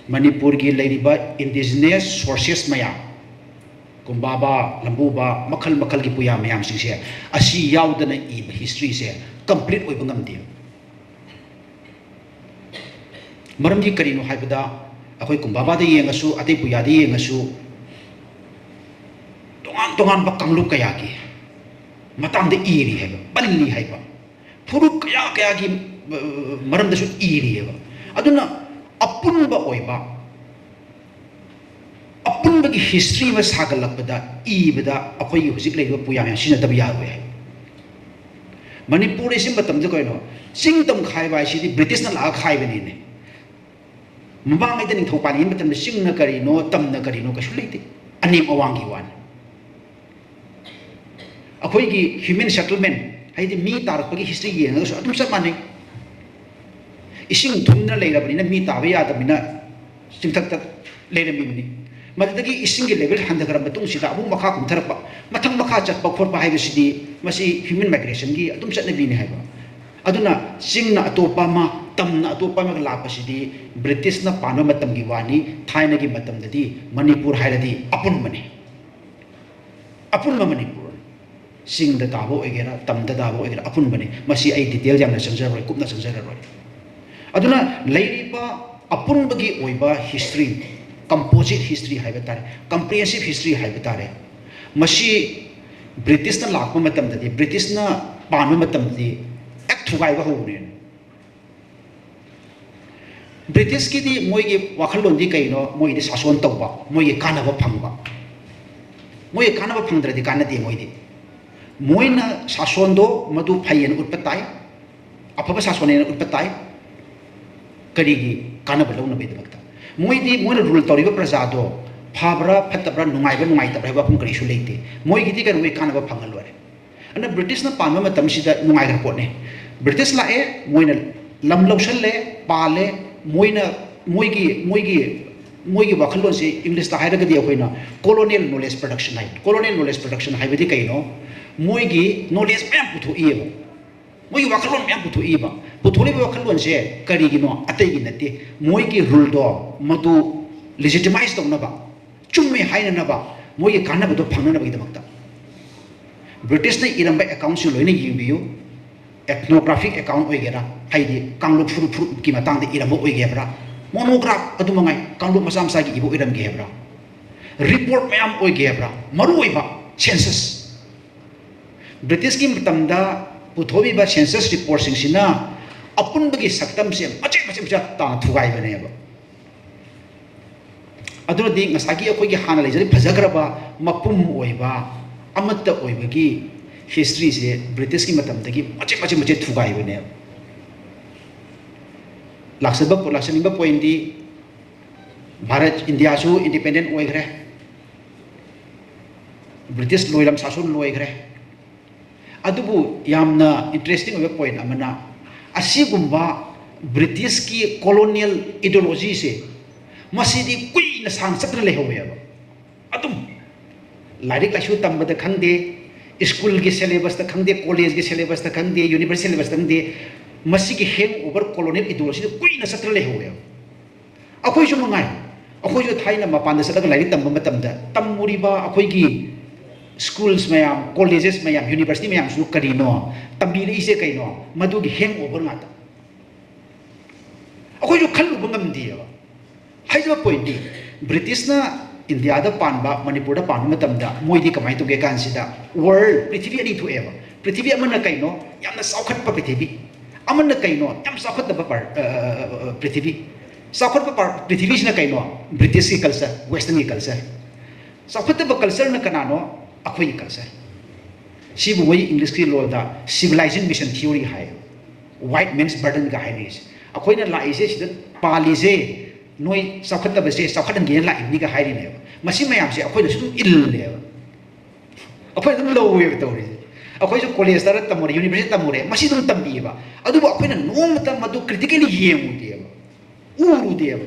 ꯃꯅꯤꯄꯨꯔꯒꯤ ꯂꯩꯔꯤꯕ ꯏꯟꯗꯤꯖꯤꯅꯁ ꯁꯣꯔꯁꯦꯁ ꯃꯌꯥꯝ, ꯀꯨꯝꯕꯥꯕꯥ, ꯂꯝꯕꯨꯕ, ꯃꯈꯜ ꯃꯈꯜꯒꯤ ꯄꯨꯌꯥ ꯃꯌꯥꯝꯁꯤꯡꯁꯦ ꯑꯁꯤ ꯌꯥꯎꯗꯅ ꯏꯕ ꯍꯤꯁꯇ꯭ꯔꯤꯁꯦ ꯀꯝꯄ꯭ꯂꯤꯠ ꯑꯣꯏꯕ ꯉꯝꯗꯦ꯫ ꯃꯔꯝꯗꯤ ꯀꯔꯤꯅꯣ ꯍꯥꯏꯕꯗ, ꯑꯩꯈꯣꯏ ꯀꯨꯝꯕꯥꯕꯥꯗ ꯌꯦꯡꯉꯁꯨ, ꯑꯇꯩ ꯄꯨꯌꯥꯗ ꯌꯦꯡꯉꯁꯨ, ꯇꯣꯉꯥꯟ ꯇꯣꯉꯥꯟꯕ ꯀꯥꯡꯂꯨꯞ ꯀꯌꯥꯒꯤ ꯃꯇꯥꯡꯗ ꯏꯔꯤ ꯍꯥꯏꯕ, ꯄꯜꯂꯤ ꯍꯥꯏꯕ, ꯐꯨꯔꯨꯞ ꯀꯌꯥ ꯀꯌꯥꯒꯤ, ꯑ, ꯃꯔꯝꯗꯁꯨ ꯏꯔꯤꯑꯕ꯫ ꯑꯗꯨꯅ ꯑꯄꯨꯟꯕ ꯑꯣꯏꯕ, ꯑꯄꯨꯟꯕꯒꯤ ꯍꯤꯁꯇ꯭ꯔꯤ ꯑꯃ ꯁꯥꯒꯠꯂꯛꯄꯗ, ꯏꯕꯗ ꯑꯩꯈꯣꯏꯒꯤ ꯍꯧꯖꯤꯛ ꯂꯩꯔꯤꯕ ꯄꯨꯌꯥ ꯃꯌꯥꯝ ꯁꯤꯖꯤꯟꯅꯗꯕ ꯌꯥꯔꯣꯏ ꯍꯥꯏꯕ꯫ ꯃꯅꯤꯄꯨꯔ ꯑꯁꯤ ꯃꯇꯝꯗ ꯀꯩꯅꯣ, ꯆꯤꯡ ꯇꯝ ꯈꯥꯏꯕ ꯍꯥꯏꯁꯤꯗꯤ ꯕ꯭ꯔꯤꯇꯤꯁꯅ ꯂꯥꯛꯑ ꯈꯥꯏꯕꯅꯤꯅꯦ꯫ ꯃꯃꯥꯡꯉꯩꯗ ꯅꯤꯡꯊꯧ ꯄꯥꯜꯂꯤꯉꯩ ꯃꯇꯝꯗ ꯆꯤꯡꯅ ꯀꯔꯤꯅꯣ, ꯇꯝꯅ ꯀꯔꯤꯅꯣ ꯀꯩꯁꯨ ꯂꯩꯇꯦ, ꯑꯅꯦꯝ ꯑꯋꯥꯡꯒꯤ ꯋꯥꯅꯤ꯫ ꯑꯩꯈꯣꯏꯒꯤ ꯍ꯭ꯌꯨꯃꯦꯟ ꯁꯦꯇꯜꯃꯦꯟ, ꯍꯥꯏꯗꯤ ꯃꯤ ꯇꯥꯔꯛꯄꯒꯤ ꯍꯤꯁꯇ꯭ꯔꯤ ꯌꯦꯡꯉꯒꯁꯨ ꯑꯗꯨꯝ ꯆꯞ ꯃꯥꯟꯅꯩ꯫ ꯏꯁꯤꯡ ꯊꯨꯝꯅ ꯂꯩꯔꯕꯅꯤꯅ ꯃꯤ ꯇꯥꯕ ꯌꯥꯗꯕꯅꯤꯅ ꯆꯤꯡꯊꯛꯇ ꯂꯩꯔꯝꯃꯤꯕꯅꯤ꯫ ꯃꯗꯨꯗꯒꯤ ꯏꯁꯤꯡꯒꯤ ꯂꯦꯚꯦꯜ ꯍꯟꯊꯈ꯭ꯔ ꯃꯇꯨꯡꯁꯤꯗ ꯑꯃꯨꯛ ꯃꯈꯥ ꯀꯨꯝꯊꯔꯛꯄ, ꯃꯊꯪ ꯃꯈꯥ ꯆꯠꯄ ꯈꯣꯠꯄ ꯍꯥꯏꯕꯁꯤꯗꯤ ꯃꯁꯤ ꯍ꯭ꯌꯨꯃꯦꯟ ꯃꯥꯏꯒ꯭ꯔꯦꯁꯟꯒꯤ ꯑꯗꯨꯝ ꯆꯠꯅꯕꯤꯅꯤ ꯍꯥꯏꯕ꯫ ꯑꯗꯨꯅ ꯆꯤꯡꯅ ꯑꯇꯣꯞꯄ ꯑꯃ, ꯇꯝꯅ ꯑꯇꯣꯞꯄ ꯑꯃꯒ ꯂꯥꯛꯄꯁꯤꯗꯤ ꯕ꯭ꯔꯤꯇꯤꯁꯅ ꯄꯥꯟꯕ ꯃꯇꯝꯒꯤ ꯋꯥꯅꯤ꯫ ꯊꯥꯏꯅꯒꯤ ꯃꯇꯝꯗꯗꯤ ꯃꯅꯤꯄꯨꯔ ꯍꯥꯏꯔꯗꯤ ꯑꯄꯨꯟꯕꯅꯤ, ꯑꯄꯨꯟꯕ ꯃꯅꯤꯄꯨꯔ꯫ ꯆꯤꯡꯗ ꯇꯥꯕ ꯑꯣꯏꯒꯦꯔꯥ, ꯇꯝꯗ ꯇꯥꯕ ꯑꯣꯏꯒꯦꯔꯥ, ꯑꯄꯨꯟꯕꯅꯤ꯫ ꯃꯁꯤ ꯑꯩ ꯗꯤꯇꯦꯜ ꯌꯥꯝꯅ ꯆꯪꯖꯔꯔꯣꯏ, ꯀꯨꯞꯅ ꯆꯪꯖꯔꯔꯣꯏ꯫ ꯑꯗꯨꯅ ꯂꯩꯔꯤꯕ ꯑꯄꯨꯟꯕꯒꯤ ꯑꯣꯏꯕ ꯍꯤꯁꯇ꯭ꯔꯤ, ꯀꯝꯄꯣꯖꯤꯠ ꯍꯤꯁꯇ꯭ꯔꯤ ꯍꯥꯏꯕ ꯇꯥꯔꯦ, ꯀꯝꯄ꯭ꯔꯤꯍꯦꯟꯁꯤꯞ ꯍꯤꯁꯇ꯭ꯔꯤ ꯍꯥꯏꯕ ꯇꯥꯔꯦ, ꯃꯁꯤ ꯕ꯭ꯔꯤꯇꯤꯁꯅ ꯂꯥꯛꯄ ꯃꯇꯝꯗꯗꯤ, ꯕ꯭ꯔꯤꯇꯤꯁꯅ ꯄꯥꯟꯕ ꯃꯇꯝꯗꯗꯤ ꯍꯦꯛ ꯊꯨꯒꯥꯏꯕ ꯍꯧꯕꯅꯦ꯫ ꯕ꯭ꯔꯤꯇꯤꯁꯀꯤꯗꯤ ꯃꯣꯏꯒꯤ ꯋꯥꯈꯜꯂꯣꯟꯗꯤ ꯀꯩꯅꯣ? ꯃꯣꯏꯒꯤꯗꯤ ꯁꯥꯁꯣꯟ ꯇꯧꯕ, ꯃꯣꯏꯒꯤ ꯀꯥꯟꯅꯕ ꯐꯪꯕ꯫ ꯃꯣꯏꯒꯤ ꯀꯥꯟꯅꯕ ꯐꯪꯗ꯭ꯔꯗꯤ ꯀꯥꯟꯅꯗꯦ ꯃꯣꯏꯗꯤ꯫ ꯃꯣꯏꯅ ꯁꯥꯁꯣꯟꯗꯣ ꯃꯗꯨ ꯐꯩꯌꯦꯅ ꯎꯠꯄ ꯇꯥꯏ, ꯑꯐꯕ ꯁꯥꯁꯣꯟꯅꯦꯅ ꯎꯠꯄ ꯇꯥꯏ꯫ ꯀꯔꯤꯒꯤ? ꯀꯥꯟꯅꯕ ꯂꯧꯅꯕꯒꯤꯗꯃꯛꯇ꯫ ꯃꯣꯏꯗꯤ ꯃꯣꯏꯅ ꯔꯨꯜ ꯇꯧꯔꯤꯕ ꯄ꯭ꯔꯖꯥꯗꯣ ꯐꯕ꯭ꯔꯥ ꯐꯠꯇꯕ꯭ꯔꯥ, ꯅꯨꯡꯉꯥꯏꯕ꯭ꯔꯥ ꯅꯨꯡꯉꯥꯏꯇꯕ꯭ꯔꯥ ꯍꯥꯏꯕ ꯋꯥꯐꯝ ꯀꯔꯤꯁꯨ ꯂꯩꯇꯦ꯫ ꯃꯣꯏꯒꯤꯗꯤ ꯀꯩꯅꯣ, ꯃꯣꯏ ꯀꯥꯟꯅꯕ ꯐꯪꯉ ꯂꯣꯏꯔꯦ꯫ ꯑꯗꯨꯅ ꯕ꯭ꯔꯤꯇꯤꯁꯅ ꯄꯥꯟꯕ ꯃꯇꯝꯁꯤꯗ ꯅꯨꯡꯉꯥꯏꯈ꯭ꯔ ꯄꯣꯠꯅꯤ꯫ ꯕ꯭ꯔꯤꯇꯤꯁ ꯂꯥꯛꯑꯦ, ꯃꯣꯏꯅ ꯂꯝ ꯂꯧꯁꯜꯂꯦ, ꯄꯥꯜꯂꯦ, ꯃꯣꯏꯅ, ꯃꯣꯏꯒꯤ, ꯃꯣꯏꯒꯤ, ꯃꯣꯏꯒꯤ ꯋꯥꯈꯜꯂꯣꯟꯁꯦ ꯏꯪꯂꯤꯁꯇ ꯍꯥꯏꯔꯒꯗꯤ ꯑꯩꯈꯣꯏꯅ colonial knowledge production ꯍꯥꯏ꯫ Colonial knowledge production ꯍꯥꯏꯕꯗꯤ ꯀꯩꯅꯣ? ꯃꯣꯏꯒꯤ ꯅꯣꯂꯦꯖ ꯃꯌꯥꯝ ꯄꯨꯊꯣꯛꯏꯑꯕ, ꯃꯣꯏꯒꯤ ꯋꯥꯈꯜꯂꯣꯟ ꯃꯌꯥꯝ ꯄꯨꯊꯣꯛꯏꯕ꯫ ꯄꯨꯊꯣꯛꯂꯤꯕ ꯋꯥꯈꯜꯂꯣꯟꯁꯦ ꯀꯔꯤꯒꯤꯅꯣ? ꯑꯇꯩꯒꯤ ꯅꯠꯇꯦ, ꯃꯣꯏꯒꯤ ꯔꯨꯜꯗꯣ ꯃꯗꯨ ꯂꯤꯖꯤꯇꯤꯃꯥꯏꯁ ꯇꯧꯅꯕ, ꯆꯨꯝꯃꯦ ꯍꯥꯏꯅꯅꯕ, ꯃꯣꯏꯒꯤ ꯀꯥꯟꯅꯕꯗꯣ ꯐꯪꯅꯅꯕꯒꯤꯗꯃꯛꯇ꯫ ꯕ꯭ꯔꯤꯇꯤꯁꯅ ꯏꯔꯝꯕ ꯑꯦꯀꯥꯎꯟꯁꯤꯡ ꯂꯣꯏꯅ ꯌꯦꯡꯕꯤꯌꯨ꯫ ꯑꯦꯊꯅꯣꯒ꯭ꯔꯥꯐꯤꯛ ꯑꯦꯀꯥꯎꯟ ꯑꯣꯏꯒꯦꯔꯥ, ꯍꯥꯏꯗꯤ ꯀꯥꯡꯂꯨꯞ ꯐꯨꯔꯨꯞ ꯐꯨꯔꯨꯞꯀꯤ ꯃꯇꯥꯡꯗ ꯏꯔꯝꯕ ꯑꯣꯏꯒꯦꯕ꯭ꯔꯥ, ꯃꯣꯅꯣꯒ꯭ꯔꯥꯐ ꯑꯗꯨ ꯃꯉꯥꯏ, ꯀꯥꯡꯂꯨꯞ ꯃꯆꯥ ꯃꯆꯥꯒꯤ ꯏꯕ ꯑꯣꯏꯔꯝꯒꯦ ꯍꯥꯏꯕ꯭ꯔꯥ, ꯔꯤꯄꯣꯔꯠ ꯃꯌꯥꯝ ꯑꯣꯏꯒꯦ ꯍꯥꯏꯕ꯭ꯔꯥ, ꯃꯔꯨꯑꯣꯏꯕ ꯁꯦꯟꯁꯁ꯫ ꯕ꯭ꯔꯤꯇꯤꯁꯀꯤ ꯃꯇꯝꯗ ꯄꯨꯊꯣꯛꯂꯤꯕ ꯁꯦꯟꯁꯁ ꯔꯤꯄꯣꯔꯠꯁꯤꯡꯁꯤꯅ ꯑꯄꯨꯟꯕꯒꯤ ꯁꯛꯇꯝꯁꯦ ꯃꯆꯦꯠ ꯃꯆꯦꯠ ꯃꯆꯦꯠ ꯇꯥꯅ ꯊꯨꯒꯥꯏꯕꯅꯦꯕ꯫ ꯑꯗꯨꯅꯗꯤ ꯉꯁꯥꯏꯒꯤ ꯑꯩꯈꯣꯏꯒꯤ ꯍꯥꯟꯅ ꯂꯩꯖꯔꯤ ꯐꯖꯈ꯭ꯔꯕ ꯃꯄꯨꯝ ꯑꯣꯏꯕ ꯑꯃꯠꯇ ꯑꯣꯏꯕꯒꯤ ꯍꯤꯁꯇ꯭ꯔꯤꯁꯦ ꯕ꯭ꯔꯤꯇꯤꯁꯀꯤ ꯃꯇꯝꯗꯒꯤ ꯃꯆꯦꯠ ꯃꯆꯦꯠ ꯃꯆꯦꯠ ꯊꯨꯒꯥꯏꯕꯅꯦꯕ꯫ ꯂꯥꯛꯆꯕ ꯂꯥꯛꯆꯅꯤꯡꯕ ꯄꯣꯏꯟꯗꯤ, ꯚꯥꯔꯠ, ꯏꯟꯗꯤꯌꯥꯁꯨ ꯏꯟꯗꯤꯄꯦꯟꯗꯦꯟ ꯑꯣꯏꯈ꯭ꯔꯦ, ꯕ꯭ꯔꯤꯇꯤꯁ ꯂꯣꯏꯂꯝ ꯁꯥꯁꯟ ꯂꯣꯏꯈ꯭ꯔꯦ꯫ ꯑꯗꯨꯕꯨ ꯌꯥꯝꯅ ꯏꯟꯇꯔꯦꯁꯇꯤꯡ ꯑꯣꯏꯕ ꯄꯣꯏꯟ ꯑꯃꯅ, ꯑꯁꯤꯒꯨꯝꯕ ꯕ꯭ꯔꯤꯇꯤꯁꯀꯤ ꯀꯣꯂꯣꯅꯤꯌꯦꯜ ꯏꯗꯤꯑꯣꯂꯣꯖꯤꯁꯦ, ꯃꯁꯤꯗꯤ ꯀꯨꯏꯅ ꯁꯥꯡꯅ ꯆꯠꯇꯅ ꯂꯩꯍꯧꯋꯦꯕ꯫ ꯑꯗꯨꯝ ꯂꯥꯏꯔꯤꯛ ꯂꯥꯏꯁꯨ ꯇꯝꯕꯗ ꯈꯪꯗꯦ, ꯁ꯭ꯀꯨꯜꯒꯤ ꯁꯦꯂꯦꯕꯁꯇ ꯈꯪꯗꯦ, ꯀꯣꯂꯦꯖꯀꯤ ꯁꯦꯂꯦꯕꯁꯇ ꯈꯪꯗꯦ, ꯌꯨꯅꯤꯚꯔꯁꯤꯇꯤ ꯁꯦꯂꯦꯕꯁꯇ ꯈꯪꯗꯦ, ꯃꯁꯤꯒꯤ ꯍꯦꯡ ꯑꯣꯚꯔ ꯀꯣꯂꯣꯅꯤꯌꯦꯜ ꯏꯗꯤꯑꯣꯂꯣꯖꯤꯗ ꯀꯨꯏꯅ ꯆꯠꯇꯅ ꯂꯩꯍꯧꯋꯦꯕ꯫ ꯑꯩꯈꯣꯏꯁꯨ ꯃꯉꯥꯏ, ꯑꯩꯈꯣꯏꯁꯨ ꯊꯥꯏꯅ ꯃꯄꯥꯟꯗ ꯆꯠꯂꯒ ꯂꯥꯏꯔꯤꯛ ꯇꯝꯕ ꯃꯇꯝꯗ ꯇꯝꯃꯨꯔꯤꯕ ꯑꯩꯈꯣꯏꯒꯤ ꯁ꯭ꯀꯨꯜꯁ ꯃꯌꯥꯝ, ꯀꯣꯂꯦꯖꯦꯁ ꯃꯌꯥꯝ, ꯌꯨꯅꯤꯚꯔꯁꯤꯇꯤ ꯃꯌꯥꯝꯁꯤꯁꯨ ꯀꯔꯤꯅꯣ, ꯇꯝꯕꯤꯔꯛꯏꯁꯦ ꯀꯩꯅꯣ, ꯃꯗꯨꯒꯤ ꯍꯦꯡ ꯑꯣꯚꯔ ꯉꯥꯛꯇ꯫ ꯑꯩꯈꯣꯏꯁꯨ ꯈꯜꯂꯨꯕ ꯉꯝꯗꯦꯕ꯫ ꯍꯥꯏꯖꯕ ꯄꯣꯏꯟꯗꯤ, ꯕ꯭ꯔꯤꯇꯤꯁꯅ ꯏꯟꯗꯤꯌꯥꯗ ꯄꯥꯟꯕ, ꯃꯅꯤꯄꯨꯔꯗ ꯄꯥꯟꯕ ꯃꯇꯝꯗ ꯃꯣꯏꯗꯤ ꯀꯃꯥꯏꯅ ꯇꯧꯒꯦ ꯀꯥꯟꯁꯤꯗ, ꯋꯥꯔꯜ, ꯄ꯭ꯔꯤꯊꯤꯕꯤ ꯑꯅꯤ ꯊꯣꯛꯑꯦꯕ꯫ ꯄ꯭ꯔꯤꯊꯤꯕꯤ ꯑꯃꯅ ꯀꯩꯅꯣ? ꯌꯥꯝꯅ ꯆꯥꯎꯈꯠꯄ ꯄ꯭ꯔꯤꯊꯤꯕꯤ꯫ ꯑꯃꯅ ꯀꯩꯅꯣ? ꯌꯥꯝ ꯆꯥꯎꯈꯠꯇꯕ ꯄꯔ-, ꯑ, ꯑ, ꯑ, ꯄ꯭ꯔꯤꯊꯤꯕꯤ꯫ ꯆꯥꯎꯈꯠꯄ ꯄꯥꯔ-, ꯄ꯭ꯔꯤꯊꯤꯕꯤꯁꯤꯅ ꯀꯩꯅꯣ? ꯕ꯭ꯔꯤꯇꯤꯁꯀꯤ ꯀꯜꯆꯔ, ꯋꯦꯁꯇꯔꯟꯒꯤ ꯀꯜꯆꯔ꯫ ꯆꯥꯎꯈꯠꯇꯕ ꯀꯜꯆꯔꯅ ꯀꯅꯥꯅꯣ? ꯑꯩꯈꯣꯏꯒꯤ ꯀꯜꯆꯔ꯫ ꯁꯤꯕꯨ ꯃꯣꯏ ꯏꯪꯂꯤꯁꯀꯤ ꯂꯣꯜꯗ civilization mission theory ꯍꯥꯏ, white man's burden ꯒ ꯍꯥꯏꯅꯔꯤꯁꯦ꯫ ꯑꯩꯈꯣꯏꯅ ꯂꯥꯛꯏꯁꯦ, ꯁꯤꯗ ꯄꯥꯜꯂꯤꯁꯦ, ꯅꯣꯏ ꯆꯥꯎꯈꯠꯇꯕꯁꯦ ꯆꯥꯎꯈꯠꯍꯟꯒꯦꯅ ꯂꯥꯛꯏꯕꯅꯤꯒ ꯍꯥꯏꯔꯤꯅꯦꯕ꯫ ꯃꯁꯤ ꯃꯌꯥꯝꯁꯦ ꯑꯩꯈꯣꯏꯅꯁꯨ ꯑꯗꯨꯝ ꯏꯜꯂꯦꯕ, ꯑꯩꯈꯣꯏꯅ ꯑꯗꯨꯝ ꯂꯧꯋꯦꯕ ꯇꯧꯔꯤꯁꯦ꯫ ꯑꯩꯈꯣꯏꯁꯨ ꯀꯣꯂꯦꯖꯇ ꯇꯝꯃꯨꯔꯦ, ꯌꯨꯅꯤꯚꯔꯁꯤꯇꯤ ꯇꯝꯃꯨꯔꯦ, ꯃꯁꯤ ꯑꯗꯨꯝ ꯇꯝꯕꯤꯌꯦꯕ꯫ ꯑꯗꯨꯕꯨ ꯑꯩꯈꯣꯏꯅ ꯅꯣꯡꯃꯇ ꯃꯗꯨ ꯀ꯭ꯔꯤꯇꯤꯀꯦꯂꯤ ꯌꯦꯡꯉꯨꯗꯦꯕ, ꯎꯔꯨꯗꯦꯕ꯫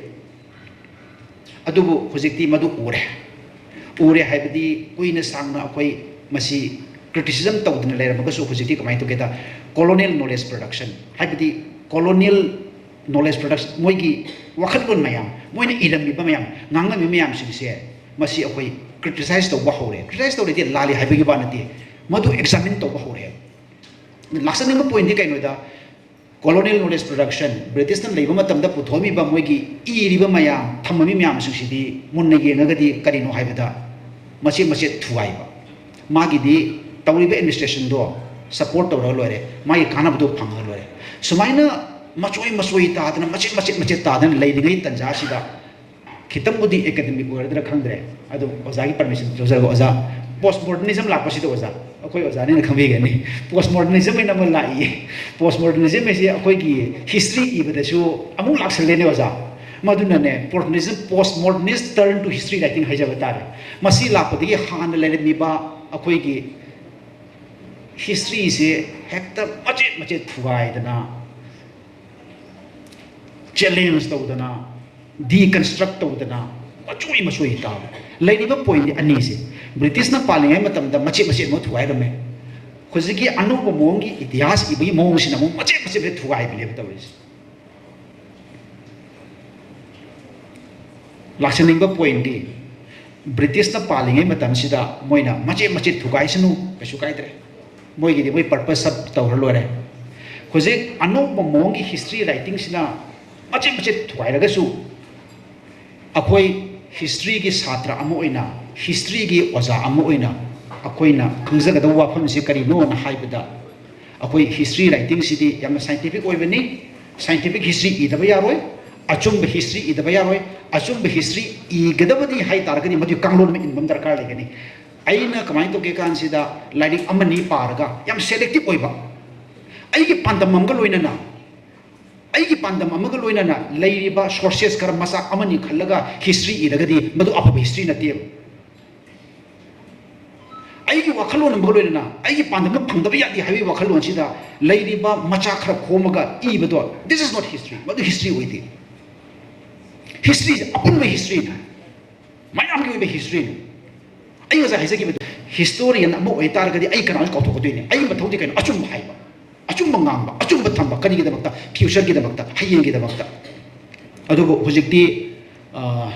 ꯑꯗꯨꯕꯨ ꯍꯧꯖꯤꯛꯇꯤ ꯃꯗꯨ ꯎꯔꯦ꯫ ꯎꯔꯦ ꯍꯥꯏꯕꯗꯤ, ꯀꯨꯏꯅ ꯁꯥꯡꯅ ꯑꯩꯈꯣꯏ ꯃꯁꯤ ꯀ꯭ꯔꯤꯇꯤꯁꯤꯖꯝ ꯇꯧꯗꯅ ꯂꯩꯔꯝꯃꯒꯁꯨ, ꯍꯧꯖꯤꯛꯇꯤ ꯀꯃꯥꯏꯅ ꯇꯧꯒꯦꯗ, colonial knowledge production, ꯍꯥꯏꯕꯗꯤ colonial knowledge production, ꯃꯣꯏꯒꯤ ꯋꯥꯈꯜꯂꯣꯟ ꯃꯌꯥꯝ, ꯃꯣꯏꯅ ꯏꯔꯝꯃꯤꯕ ꯃꯌꯥꯝ, ꯉꯥꯡꯂꯝꯃꯤꯕ ꯃꯌꯥꯝꯁꯤꯡꯁꯦ, ꯃꯁꯤ ꯑꯩꯈꯣꯏ criticize ꯇꯧꯕ ꯍꯧꯔꯦ꯫ Criticize ꯇꯧꯔꯗꯤ ꯂꯥꯜꯂꯤ ꯍꯥꯏꯕꯒꯤ ꯋꯥ ꯅꯠꯇꯦ, ꯃꯗꯨ examine ꯇꯧꯕ ꯍꯧꯔꯦ꯫ ꯂꯥꯛꯆꯅꯤꯡꯕ point ꯗꯤ ꯀꯩꯅꯣꯗ, colonial knowledge production, British ꯅ ꯂꯩꯕ ꯃꯇꯝꯗ ꯄꯨꯊꯣꯛꯑꯝꯃꯤꯕ ꯃꯣꯏꯒꯤ ꯏꯔꯤꯕ ꯃꯌꯥꯝ, ꯊꯝꯃꯝꯃꯤ ꯃꯌꯥꯝꯁꯤꯡꯁꯤꯗꯤ ꯃꯨꯟꯅ ꯌꯦꯡꯉꯒꯗꯤ ꯀꯔꯤꯅꯣ ꯍꯥꯏꯕꯗ, ꯃꯆꯦꯠ ꯃꯆꯦꯠ ꯊꯨꯒꯥꯏꯕ꯫ ꯃꯥꯒꯤꯗꯤ ꯇꯧꯔꯤꯕ administration ꯗꯣ support ꯇꯧꯔꯒ ꯂꯣꯏꯔꯦ, ꯃꯥꯒꯤ ꯀꯥꯟꯅꯕꯗꯣ ꯐꯪꯉꯒ ꯂꯣꯏꯔꯦ꯫ ꯁꯨꯃꯥꯏꯅ ꯃꯆꯣꯏ ꯃꯆꯣꯏ ꯇꯥꯗꯅ, ꯃꯆꯦꯠ ꯃꯆꯦꯠ ꯃꯆꯦꯠ ꯇꯥꯗꯅ ꯂꯩꯔꯤꯉꯩ ꯇꯟꯖꯥꯁꯤꯗ, ꯈꯤꯇꯪꯕꯨꯗꯤ academic ꯑꯣꯏꯔꯗ꯭ꯔꯥ ꯈꯪꯗ꯭ꯔꯦ, ꯑꯗꯣ ꯑꯣꯖꯥꯒꯤ permission ꯂꯧꯖꯔꯒ, ꯑꯣꯖꯥ, post modernism ꯂꯥꯛꯄꯁꯤꯗ, ꯑꯣꯖꯥ, ꯑꯩꯈꯣꯏ ꯑꯣꯖꯥꯅꯤꯅ ꯈꯪꯕꯤꯒꯅꯤ, post modernism ꯍꯥꯏꯅ ꯑꯃ ꯂꯥꯛꯏ꯫ Post modernism ꯍꯥꯏꯁꯦ ꯑꯩꯈꯣꯏꯒꯤ history ꯏꯕꯗꯁꯨ ꯑꯃꯨꯛ ꯂꯥꯛꯁꯜꯂꯦꯅꯦ, ꯑꯣꯖꯥ꯫ ꯃꯗꯨꯅꯅꯦ, post modernist, post modernist turn to history writing ꯍꯥꯏꯖꯕ ꯇꯥꯔꯦ꯫ ꯃꯁꯤ ꯂꯥꯛꯄꯗꯒꯤ ꯍꯥꯟꯅ ꯂꯩꯔꯝꯃꯤꯕ ꯑꯩꯈꯣꯏꯒꯤ history ꯁꯦ ꯍꯦꯛꯇ ꯃꯆꯦꯠ ꯃꯆꯦꯠ ꯊꯨꯒꯥꯏꯗꯅ, challenge ꯇꯧꯗꯅ, deconstruct ꯇꯧꯗꯅ, ꯃꯆꯣꯏ ꯃꯆꯣꯏ ꯇꯥꯕ꯫ ꯂꯩꯔꯤꯕ point ꯗꯤ ꯑꯅꯤꯁꯦ꯫ British ꯅ ꯄꯥꯜꯂꯤꯉꯩ ꯃꯇꯝꯗ ꯃꯆꯦꯠ ꯃꯆꯦꯠ ꯑꯃ ꯊꯨꯒꯥꯏꯔꯝꯃꯦ꯫ ꯍꯧꯖꯤꯛꯀꯤ ꯑꯅꯧꯕ ꯃꯑꯣꯡꯒꯤ ꯏꯇꯤꯍꯥꯁ ꯏꯕꯒꯤ ꯃꯑꯣꯡꯁꯤꯅ ꯑꯃꯨꯛ ꯃꯆꯦꯠ ꯃꯆꯦꯠ ꯃꯆꯦꯠ ꯊꯨꯒꯥꯏꯕꯅꯦꯕ ꯇꯧꯔꯤꯁꯦ꯫ ꯂꯥꯛꯆꯅꯤꯡꯕ point ꯗꯤ, British ꯅ ꯄꯥꯜꯂꯤꯉꯩ ꯃꯇꯝꯁꯤꯗ ꯃꯣꯏꯅ ꯃꯆꯦꯠ ꯃꯆꯦꯠ ꯊꯨꯒꯥꯏꯁꯅꯨ, ꯀꯩꯁꯨ ꯀꯥꯏꯗ꯭ꯔꯦ, ꯃꯣꯏꯒꯤꯗꯤ ꯃꯣꯏ purpose serve ꯇꯧꯔ ꯂꯣꯏꯔꯦ꯫ ꯍꯧꯖꯤꯛ ꯑꯅꯧꯕ ꯃꯑꯣꯡꯒꯤ history writing ꯁꯤꯅ ꯃꯆꯦꯠ ꯃꯆꯦꯠ ꯊꯨꯒꯥꯏꯔꯒꯁꯨ, ꯑꯩꯈꯣꯏ history ꯒꯤ ꯁꯥꯇ꯭ꯔ ꯑꯃ ꯑꯣꯏꯅ, history ꯒꯤ ꯑꯣꯖꯥ ꯑꯃ ꯑꯣꯏꯅ ꯑꯩꯈꯣꯏꯅ ꯈꯪꯖꯒꯗꯕ ꯋꯥꯐꯝꯁꯤ ꯀꯔꯤꯅꯣꯅ ꯍꯥꯏꯕꯗ, ꯑꯩꯈꯣꯏ history writing ꯁꯤꯗꯤ ꯌꯥꯝꯅ scientific ꯑꯣꯏꯕꯅꯤ꯫ Scientific history ꯏꯗꯕ ꯌꯥꯔꯣꯏ꯫ ꯑꯆꯨꯝꯕ history ꯏꯗꯕ ꯌꯥꯔꯣꯏ꯫ ꯑꯆꯨꯝꯕ history ꯏꯒꯗꯕꯅꯤ ꯍꯥꯏ ꯇꯥꯔꯒꯗꯤ ꯃꯗꯨꯒꯤ ꯀꯥꯡꯂꯣꯟ ꯑꯃ ꯏꯟꯕ ꯑꯃ ꯗꯔꯀꯥꯔ ꯂꯩꯒꯅꯤ꯫ ꯑꯩꯅ ꯀꯃꯥꯏꯅ ꯇꯧꯒꯦ ꯀꯥꯟꯁꯤꯗ, ꯂꯥꯏꯔꯤꯛ ꯑꯃꯅꯤ ꯄꯥꯔꯒ ꯌꯥꯝ selective ꯑꯣꯏꯕ, ꯑꯩꯒꯤ ꯄꯥꯟꯗꯝ ꯑꯃꯒ ꯂꯣꯏꯅꯅ, ꯑꯩꯒꯤ ꯄꯥꯟꯗꯝ ꯑꯃꯒ ꯂꯣꯏꯅꯅ ꯂꯩꯔꯤꯕ sources ꯈꯔ ꯃꯆꯥ ꯑꯃꯅꯤ ꯈꯜꯂꯒ history ꯏꯔꯒꯗꯤ ꯃꯗꯨ ꯑꯐꯕ history ꯅꯠꯇꯦꯕ꯫ ꯑꯩꯒꯤ ꯋꯥꯈꯜꯂꯣꯟ ꯑꯃꯒ ꯂꯣꯏꯅꯅ ꯑꯩꯒꯤ ꯄꯥꯟꯗꯝꯗ ꯐꯪꯗꯕ ꯌꯥꯗꯦ ꯍꯥꯏꯕꯒꯤ ꯋꯥꯈꯜꯂꯣꯟꯁꯤꯗ ꯂꯩꯔꯤꯕ ꯃꯆꯥ ꯈꯔ ꯈꯣꯝꯃꯒ ꯏꯕꯗꯣ, this is not history, ꯃꯗꯨ history ꯑꯣꯏꯗꯦ꯫ History ꯁꯦ ꯑꯄꯨꯟꯕ history ꯅꯤ, ꯃꯌꯥꯝꯒꯤ ꯑꯣꯏꯕ history ꯅꯤ꯫ ꯑꯩ ꯉꯁꯥꯏ ꯍꯥꯏꯖꯈꯤꯕꯗꯣ, historian ꯑꯃ ꯑꯣꯏꯇꯥꯔꯒꯗꯤ ꯑꯩ ꯀꯅꯥꯁꯨ ꯀꯥꯎꯊꯣꯛꯀꯗꯣꯏꯅꯦ꯫ ꯑꯩꯒꯤ ꯃꯊꯧꯗꯤ ꯀꯩꯅꯣ? ꯑꯆꯨꯝꯕ ꯍꯥꯏꯕ꯫ ꯑꯆꯨꯝꯕ ꯉꯥꯡꯕ, ꯑꯆꯨꯝꯕ ꯊꯝꯕ, ꯀꯔꯤꯒꯤꯗꯃꯛꯇ? ꯐ꯭ꯌꯨꯆꯔꯒꯤꯗꯃꯛꯇ, ꯍꯌꯦꯡꯒꯤꯗꯃꯛꯇ꯫ ꯑꯗꯨꯕꯨ ꯍꯧꯖꯤꯛꯇꯤ, ꯑ,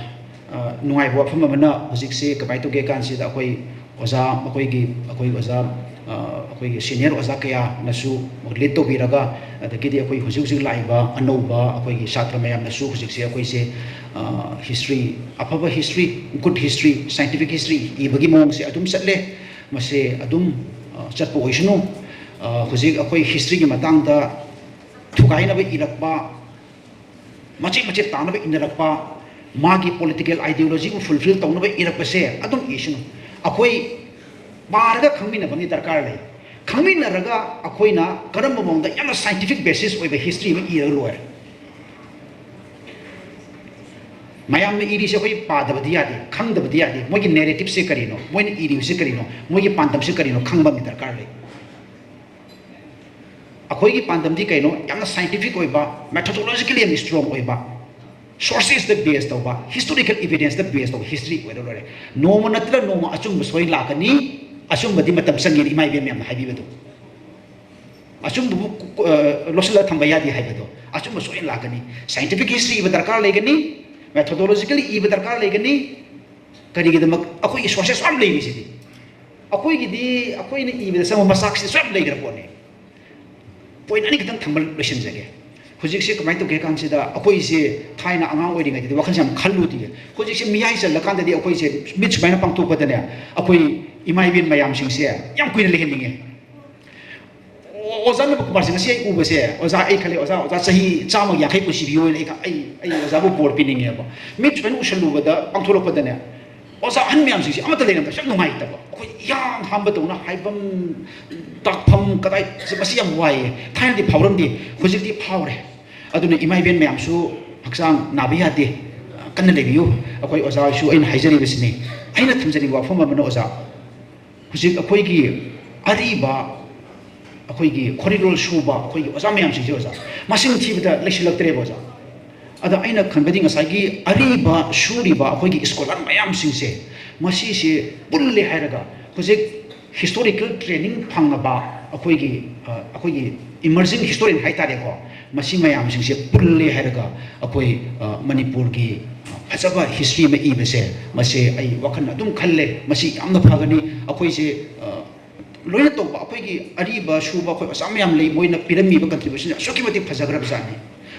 ꯑ, ꯅꯨꯡꯉꯥꯏꯕ ꯋꯥꯐꯝ ꯑꯃꯅ, ꯍꯧꯖꯤꯛꯁꯤ ꯀꯃꯥꯏꯅ ꯇꯧꯒꯦ ꯀꯥꯟꯁꯤꯗ, ꯑꯩꯈꯣꯏ ꯑꯣꯖꯥ, ꯑꯩꯈꯣꯏꯒꯤ, ꯑꯩꯈꯣꯏ ꯑꯣꯖꯥ, ꯑ, ꯑꯩꯈꯣꯏꯒꯤ ꯁꯤꯅꯤꯌꯔ ꯑꯣꯖꯥ ꯀꯌꯥꯅꯁꯨ ꯂꯤꯗ ꯇꯧꯕꯤꯔꯒ, ꯑꯗꯒꯤꯗꯤ ꯑꯩꯈꯣꯏ ꯍꯧꯖꯤꯛ ꯍꯧꯖꯤꯛ ꯂꯥꯛꯏꯕ ꯑꯅꯧꯕ ꯑꯩꯈꯣꯏꯒꯤ ꯁꯥꯇ꯭ꯔ ꯃꯌꯥꯝꯅꯁꯨ ꯍꯧꯖꯤꯛꯁꯦ ꯑꯩꯈꯣꯏꯁꯦ, ꯑ, ꯍꯤꯁꯇ꯭ꯔꯤ, ꯑꯐꯕ history, good history, scientific history ꯏꯕꯒꯤ ꯃꯑꯣꯡꯁꯦ ꯑꯗꯨꯝ ꯆꯠꯂꯦ꯫ ꯃꯁꯦ ꯑꯗꯨꯝ, ꯑ, ꯆꯠꯄ ꯑꯣꯏꯁꯅꯨ꯫ ꯑ, ꯍꯧꯖꯤꯛ ꯑꯩꯈꯣꯏ ꯍꯤꯁꯇ꯭ꯔꯤꯒꯤ ꯃꯇꯥꯡꯗ ꯊꯨꯒꯥꯏꯅꯕ ꯏꯔꯛꯄ, ꯃꯆꯦꯠ ꯃꯆꯦꯠ ꯇꯥꯅꯕ ꯏꯅꯔꯛꯄ, ꯃꯥꯒꯤ ꯄꯣꯂꯤꯇꯤꯀꯦꯜ ꯑꯥꯏꯗꯤꯌꯣꯂꯣꯖꯤꯕꯨ ꯐꯨꯜꯐꯤꯜ ꯇꯧꯅꯕ ꯏꯔꯛꯄꯁꯦ ꯑꯗꯨꯝ ꯏꯁꯅꯨ꯫ ꯑꯩꯈꯣꯏ ꯄꯥꯔꯒ ꯈꯪꯃꯤꯟꯅꯕꯒꯤ ꯗꯔꯀꯥꯔ ꯂꯩ꯫ ꯈꯪꯃꯤꯟꯅꯔꯒ ꯑꯩꯈꯣꯏꯅ ꯀꯔꯝꯕ ꯃꯑꯣꯡꯗ ꯌꯥꯝꯅ ꯁꯥꯏꯟꯇꯤꯐꯤꯛ ꯕꯦꯁꯤꯁ ꯑꯣꯏꯕ ꯍꯤꯁꯇ꯭ꯔꯤ ꯑꯃ ꯏꯔꯒ ꯂꯣꯏꯔꯦ꯫ ꯃꯌꯥꯝꯅ ꯏꯔꯤꯁꯦ ꯑꯩꯈꯣꯏ ꯄꯥꯗꯕꯗꯤ ꯌꯥꯗꯦ, ꯈꯪꯗꯕꯗꯤ ꯌꯥꯗꯦ꯫ ꯃꯣꯏꯒꯤ ꯅꯦꯔꯦꯇꯤꯞꯁꯦ ꯀꯔꯤꯅꯣ, ꯃꯣꯏꯅ ꯏꯔꯤꯕꯁꯦ ꯀꯔꯤꯅꯣ, ꯃꯣꯏꯒꯤ ꯄꯥꯟꯗꯝꯁꯦ ꯀꯔꯤꯅꯣ ꯈꯪꯕ ꯑꯃ ꯗꯔꯀꯥꯔ ꯂꯩ꯫ ꯑꯩꯈꯣꯏꯒꯤ ꯄꯥꯟꯗꯝꯗꯤ ꯀꯩꯅꯣ? ꯌꯥꯝꯅ ꯁꯥꯏꯟꯇꯤꯐꯤꯛ ꯑꯣꯏꯕ, ꯃꯦꯊꯣꯗꯣꯂꯣꯖꯤꯀꯦꯂꯤ ꯌꯥꯝꯅ ꯁ꯭ꯇꯔꯣꯡ ꯑꯣꯏꯕ, ꯁꯣꯔꯁꯦꯁꯇ ꯕꯦꯁ ꯇꯧꯕ, ꯍꯤꯁꯇꯣꯔꯤꯀꯦꯜ ꯏꯚꯤꯗꯦꯟꯁꯇ ꯕꯦꯁ ꯇꯧꯕ ꯍꯤꯁꯇ꯭ꯔꯤ ꯑꯣꯏꯔ ꯂꯣꯏꯔꯦ꯫ ꯅꯣꯡꯃ ꯅꯠꯇ꯭ꯔꯒ ꯅꯣꯡꯃ ꯑꯆꯨꯝꯕ ꯁꯣꯏ ꯂꯥꯛꯀꯅꯤ꯫ ꯑꯆꯨꯝꯕꯗꯤ ꯃꯇꯝ ꯆꯪꯒꯅꯤ, ꯏꯃꯥ ꯏꯕꯦꯟ ꯃꯌꯥꯝꯅ ꯍꯥꯏꯕꯤꯕꯗꯣ꯫ ꯑꯆꯨꯝꯕꯕꯨ ꯀꯨ-, ꯀꯨ-, ꯑ, ꯂꯣꯠꯁꯤꯜꯂꯒ ꯊꯝꯕ ꯌꯥꯗꯦ ꯍꯥꯏꯕꯗꯣ꯫ ꯑꯆꯨꯝꯕ ꯁꯣꯏꯗꯅ ꯂꯥꯛꯀꯅꯤ꯫ ꯁꯥꯏꯟꯇꯤꯐꯤꯛ ꯍꯤꯁꯇ꯭ꯔꯤ ꯏꯕ ꯗꯔꯀꯥꯔ ꯂꯩꯒꯅꯤ, ꯃꯦꯊꯣꯗꯣꯂꯣꯖꯤꯀꯦꯂꯤ ꯏꯕ ꯗꯔꯀꯥꯔ ꯂꯩꯒꯅꯤ꯫ ꯀꯔꯤꯒꯤꯗꯃꯛ? ꯑꯩꯈꯣꯏꯒꯤ ꯁꯣꯔꯁꯦꯁ ꯌꯥꯝ ꯂꯩꯔꯤꯁꯤꯗꯤ꯫ ꯑꯩꯈꯣꯏꯒꯤꯗꯤ, ꯑꯩꯈꯣꯏꯅ ꯏꯕꯗ ꯆꯪꯕ ꯃꯆꯥꯛꯁꯤꯗꯁꯨ ꯌꯥꯝ ꯂꯩꯈ꯭ꯔ ꯄꯣꯠꯅꯤ꯫ ꯄꯣꯏꯟ ꯑꯅꯤꯈꯛꯇꯪ ꯊꯝꯕ ꯂꯣꯏꯁꯤꯟꯖꯒꯦ꯫ ꯍꯧꯖꯤꯛꯁꯦ ꯀꯃꯥꯏꯅ ꯇꯧꯒꯦ ꯀꯥꯟꯁꯤꯗ, ꯑꯩꯈꯣꯏꯁꯦ ꯊꯥꯏꯅ ꯑꯉꯥꯡ ꯑꯣꯏꯔꯤꯉꯩꯗꯗꯤ ꯋꯥꯈꯜꯁꯦ ꯌꯥꯝ ꯈꯜꯂꯨꯗꯦ꯫ ꯍꯧꯖꯤꯛꯁꯦ ꯃꯤꯌꯥꯏ ꯆꯜꯂꯀꯥꯟꯗꯗꯤ ꯑꯩꯈꯣꯏꯁꯦ ꯃꯤꯠ ꯁꯨꯃꯥꯏꯅ ꯄꯥꯡꯊꯣꯛꯄꯗꯅꯦ, ꯑꯩꯈꯣꯏ ꯏꯃꯥ ꯏꯕꯦꯟ ꯃꯌꯥꯝꯁꯤꯡꯁꯦ ꯌꯥꯝ ꯀꯨꯏꯅ ꯂꯩꯍꯟꯅꯤꯡꯉꯦ꯫ ꯑꯣ-, ꯑꯣꯖꯥ ꯅꯕꯀꯨꯃꯥꯔꯁꯦ ꯉꯁꯤ ꯑꯩ ꯎꯕꯁꯦ, ꯑꯣꯖꯥ, ꯑꯩ ꯈꯜꯂꯦ, "ꯑꯣꯖꯥ, ꯑꯣꯖꯥ ꯆꯍꯤ ꯆꯥꯝꯃ ꯌꯥꯡꯈꯩ ꯄꯨꯟꯁꯤꯕꯤꯌꯣꯅ ꯑꯩ ꯈ-, ꯑꯩ, ꯑꯩ ꯑꯣꯖꯥꯕꯨ ꯕꯣꯔ ꯄꯤꯅꯤꯡꯉꯦꯕ"꯫ ꯃꯤꯠ ꯁꯨꯃꯥꯏꯅ ꯎꯁꯜꯂꯨꯕꯗ, ꯄꯥꯡꯊꯣꯛꯂꯛꯄꯗꯅꯦ, ꯑꯣꯖꯥ ꯑꯍꯟ ꯃꯌꯥꯝꯁꯤꯡꯁꯦ ꯑꯃꯠꯇ ꯂꯩꯔꯝꯗꯕꯁꯦ ꯌꯥꯝ ꯅꯨꯡꯉꯥꯏꯇꯕ꯫ ꯑꯩꯈꯣꯏ ꯏꯌꯥꯡ ꯍꯥꯝꯕꯗꯧꯅ ꯍꯥꯏꯐꯝ, ꯇꯥꯛꯐꯝ ꯀꯗꯥꯏ, ꯃꯁꯤ ꯌꯥꯝ ꯋꯥꯏꯌꯦ꯫ ꯊꯥꯏꯅꯗꯤ ꯐꯥꯎꯔꯝꯗꯦ, ꯍꯧꯖꯤꯛꯇꯤ ꯐꯥꯎꯔꯦ꯫ ꯑꯗꯨꯅ ꯏꯃꯥ ꯏꯕꯦꯟ ꯃꯌꯥꯝꯁꯨ ꯍꯛꯆꯥꯡ ꯅꯥꯕ ꯌꯥꯗꯦ, ꯀꯟꯅ ꯂꯩꯕꯤꯌꯨ꯫ ꯑꯩꯈꯣꯏ ꯑꯣꯖꯥ ꯍꯣꯏꯁꯨ ꯑꯩꯅ ꯍꯥꯏꯖꯔꯤꯕꯁꯤꯅꯤ꯫ ꯑꯩꯅ ꯊꯝꯖꯅꯤꯡꯕ ꯋꯥꯐꯝ ꯑꯃꯅ, ꯑꯣꯖꯥ, ꯍꯧꯖꯤꯛ ꯑꯩꯈꯣꯏꯒꯤ ꯑꯔꯤꯕ, ꯑꯩꯈꯣꯏꯒꯤ ꯈꯣꯔꯤꯂꯣꯜ ꯁꯨꯕ ꯑꯩꯈꯣꯏꯒꯤ ꯑꯣꯖꯥ ꯃꯌꯥꯝꯁꯤꯡꯁꯦ, ꯑꯣꯖꯥ, ꯃꯁꯤꯡ ꯊꯤꯕꯗ ꯂꯩꯁꯤꯜꯂꯛꯇ꯭ꯔꯦꯕ, ꯑꯣꯖꯥ꯫ ꯑꯗ ꯑꯩꯅ ꯈꯟꯕꯗꯤ ꯉꯁꯥꯏꯒꯤ ꯑꯔꯤꯕ ꯁꯨꯔꯤꯕ ꯑꯩꯈꯣꯏꯒꯤ ꯁ꯭ꯀꯣꯂꯔ ꯃꯌꯥꯝꯁꯤꯡꯁꯦ, ꯃꯁꯤꯁꯦ ꯄꯨꯜꯂꯦ ꯍꯥꯏꯔꯒ ꯍꯧꯖꯤꯛ ꯍꯤꯁꯇꯣꯔꯤꯀꯦꯜ ꯇ꯭ꯔꯦꯅꯤꯡ ꯐꯪꯉꯕ ꯑꯩꯈꯣꯏꯒꯤ, ꯑ, ꯑꯩꯈꯣꯏꯒꯤ Emerging historian ꯍꯥꯏꯇꯥꯔꯦꯀꯣ, ꯃꯁꯤ ꯃꯌꯥꯝꯁꯤꯡꯁꯦ ꯄꯨꯜꯂꯦ ꯍꯥꯏꯔꯒ ꯑꯩꯈꯣꯏ ꯃꯅꯤꯄꯨꯔꯒꯤ ꯐꯖꯕ ꯍꯤꯁꯇ꯭ꯔꯤ ꯑꯃ ꯏꯕꯁꯦ, ꯃꯁꯤ ꯑꯩ ꯋꯥꯈꯜ ꯑꯗꯨꯝ ꯈꯜꯂꯦ, ꯃꯁꯤ ꯌꯥꯝꯅ ꯐꯒꯅꯤ꯫ ꯑꯩꯈꯣꯏꯁꯦ ꯂꯣꯏꯅ ꯇꯧꯕ ꯑꯩꯈꯣꯏꯒꯤ ꯑꯔꯤꯕ ꯁꯨꯕ ꯑꯩꯈꯣꯏ ꯑꯣꯖꯥ ꯃꯌꯥꯝ ꯂꯩ, ꯃꯣꯏꯅ ꯄꯤꯔꯝꯃꯤꯕ ꯀꯟꯇ꯭ꯔꯤꯕ꯭ꯌꯨꯁꯟꯁꯦ ꯑꯁꯨꯛꯀꯤ ꯃꯇꯤꯛ ꯐꯖꯈ꯭ꯔꯕꯖꯥꯠꯅꯤ꯫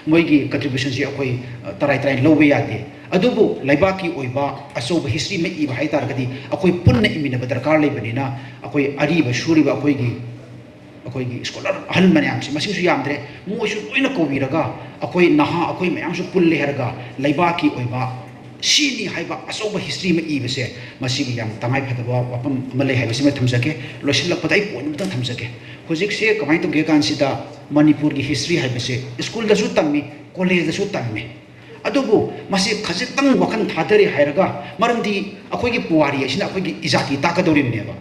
ꯃꯣꯏꯒꯤ ꯀꯟꯇ꯭ꯔꯤꯕ꯭ꯌꯨꯁꯟꯁꯦ ꯑꯩꯈꯣꯏ ꯇꯔꯥꯏ ꯇꯔꯥꯏ ꯂꯧꯕ ꯌꯥꯗꯦ꯫ ꯑꯗꯨꯕꯨ ꯂꯩꯕꯥꯛꯀꯤ ꯑꯣꯏꯕ ꯑꯆꯧꯕ ꯍꯤꯁꯇ꯭ꯔꯤ ꯑꯃ ꯏꯕ ꯍꯥꯏ ꯇꯥꯔꯒꯗꯤ ꯑꯩꯈꯣꯏ ꯄꯨꯟꯅ ꯏꯃꯤꯟꯅꯕ ꯗꯔꯀꯥꯔ ꯂꯩꯕꯅꯤꯅ, ꯑꯩꯈꯣꯏ ꯑꯔꯤꯕ ꯁꯨꯔꯤꯕ ꯑꯩꯈꯣꯏꯒꯤ ꯑꯩꯈꯣꯏꯒꯤ ꯁ꯭ꯀꯣꯂꯔ ꯑꯍꯜ ꯃꯌꯥꯝꯁꯦ, ꯃꯁꯤꯡꯁꯨ ꯌꯥꯝꯗ꯭ꯔꯦ, ꯃꯣꯏꯁꯨ ꯂꯣꯏꯅ ꯀꯧꯕꯤꯔꯒ ꯑꯩꯈꯣꯏ ꯅꯍꯥ ꯑꯩꯈꯣꯏ ꯃꯌꯥꯝꯁꯨ ꯄꯨꯜꯂꯦ ꯍꯥꯏꯔꯒ ꯂꯩꯕꯥꯛꯀꯤ ꯑꯣꯏꯕ ꯁꯤꯅꯤ ꯍꯥꯏꯕ ꯑꯆꯧꯕ ꯍꯤꯁꯇ꯭ꯔꯤ ꯑꯃ ꯏꯕꯁꯦ, ꯃꯁꯤꯒꯤ ꯌꯥꯝ ꯇꯉꯥꯏ ꯐꯗꯕ ꯋꯥꯐꯝ ꯑꯃ ꯂꯩ ꯍꯥꯏꯕꯁꯤꯃ ꯊꯝꯖꯒꯦ꯫ ꯂꯣꯏꯁꯤꯜꯂꯛꯄꯗ ꯑꯩ ꯄꯣꯏꯟ ꯑꯃꯇꯪ ꯊꯝꯖꯒꯦ꯫ ꯍꯧꯖꯤꯛꯁꯦ ꯀꯃꯥꯏꯅ ꯇꯧꯒꯦ ꯀꯥꯟꯁꯤꯗ ꯃꯅꯤꯄꯨꯔꯒꯤ ꯍꯤꯁꯇ꯭ꯔꯤ ꯍꯥꯏꯕꯁꯦ ꯁ꯭ꯀꯨꯜꯗꯁꯨ ꯇꯝꯃꯤ, ꯀꯣꯂꯦꯖꯇꯁꯨ ꯇꯝꯃꯤ, ꯑꯗꯨꯕꯨ ꯃꯁꯤ ꯈꯖꯤꯛꯇꯪ ꯋꯥꯈꯜ ꯊꯥꯗꯔꯦ ꯍꯥꯏꯔꯒ, ꯃꯔꯝꯗꯤ ꯑꯩꯈꯣꯏꯒꯤ ꯄꯨꯋꯥꯔꯤ ꯑꯁꯤꯅ ꯑꯩꯈꯣꯏꯒꯤ ꯏꯖꯥꯇꯤ ꯇꯥꯛꯀꯗꯧꯔꯤꯕꯅꯦꯕ,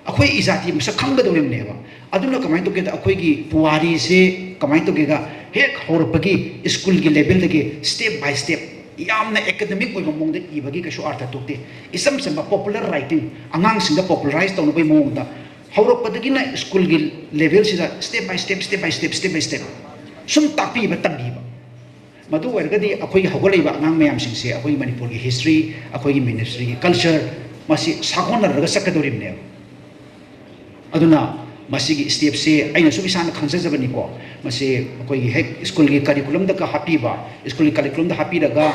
ꯑꯩꯈꯣꯏ ꯏꯖꯥꯇꯤ ꯃꯁꯛ ꯈꯪꯒꯗꯧꯔꯤꯕꯅꯦꯕ꯫ ꯑꯗꯨꯅ ꯀꯃꯥꯏꯅ ꯇꯧꯒꯦꯗ, ꯑꯩꯈꯣꯏꯒꯤ ꯄꯨꯋꯥꯔꯤꯁꯦ ꯀꯃꯥꯏꯅ ꯇꯧꯒꯦꯗ, ꯍꯦꯛ ꯍꯧꯔꯛꯄꯒꯤ ꯁ꯭ꯀꯨꯜꯒꯤ ꯂꯦꯚꯦꯜꯗꯒꯤ step by step ꯌꯥꯝꯅ ꯑꯦꯀꯥꯗꯃꯤꯛ ꯑꯣꯏꯕ ꯃꯑꯣꯡꯗ ꯏꯕꯒꯤ ꯀꯩꯁꯨ ꯑꯥꯔꯊ ꯊꯣꯛꯇꯦ꯫ ꯏꯆꯝ ꯆꯝꯕ ꯄꯣꯄꯨꯂꯔ ꯔꯥꯏꯇꯤꯡ, ꯑꯉꯥꯡꯁꯤꯡꯗ ꯄꯣꯄꯨꯂꯔꯥꯏꯁ ꯇꯧꯅꯕꯒꯤ ꯃꯑꯣꯡꯗ ꯍꯧꯔꯛꯄꯗꯒꯤꯅ ꯁ꯭ꯀꯨꯜꯒꯤ ꯂꯦꯚꯦꯜꯁꯤꯗ step by step, step by step, step by step ꯁꯨꯝ ꯇꯥꯛꯄꯤꯕ, ꯇꯝꯕꯤꯕ꯫ ꯃꯗꯨ ꯑꯣꯏꯔꯒꯗꯤ ꯑꯩꯈꯣꯏꯒꯤ ꯍꯧꯒꯠꯂꯛꯏꯕ ꯑꯉꯥꯡ ꯃꯌꯥꯝꯁꯤꯡꯁꯦ ꯑꯩꯈꯣꯏꯒꯤ ꯃꯅꯤꯄꯨꯔꯒꯤ ꯍꯤꯁꯇ꯭ꯔꯤ, ꯑꯩꯈꯣꯏꯒꯤ ꯃꯤꯅꯤꯁꯇ꯭ꯔꯤꯒꯤ ꯀꯜꯆꯔ, ꯃꯁꯤ ꯁꯥꯒꯣꯟꯅꯔꯒ ꯆꯠꯀꯗꯧꯔꯤꯕꯅꯦꯕ꯫ ꯑꯗꯨꯅ ꯃꯁꯤꯒꯤ ꯁ꯭ꯇꯦꯞꯁꯦ ꯑꯩꯅꯁꯨ ꯏꯁꯥꯅ ꯈꯪꯖꯖꯕꯅꯤꯀꯣ, ꯃꯁꯤ ꯑꯩꯈꯣꯏꯒꯤ ꯍꯦꯛ ꯁ꯭ꯀꯨꯜꯒꯤ ꯀꯔꯤꯀꯨꯂꯝꯗꯒ ꯍꯥꯞꯄꯤꯕ, ꯁ꯭ꯀꯨꯜꯒꯤ ꯀꯔꯤꯀꯨꯂꯝꯗ ꯍꯥꯞꯄꯤꯔꯒ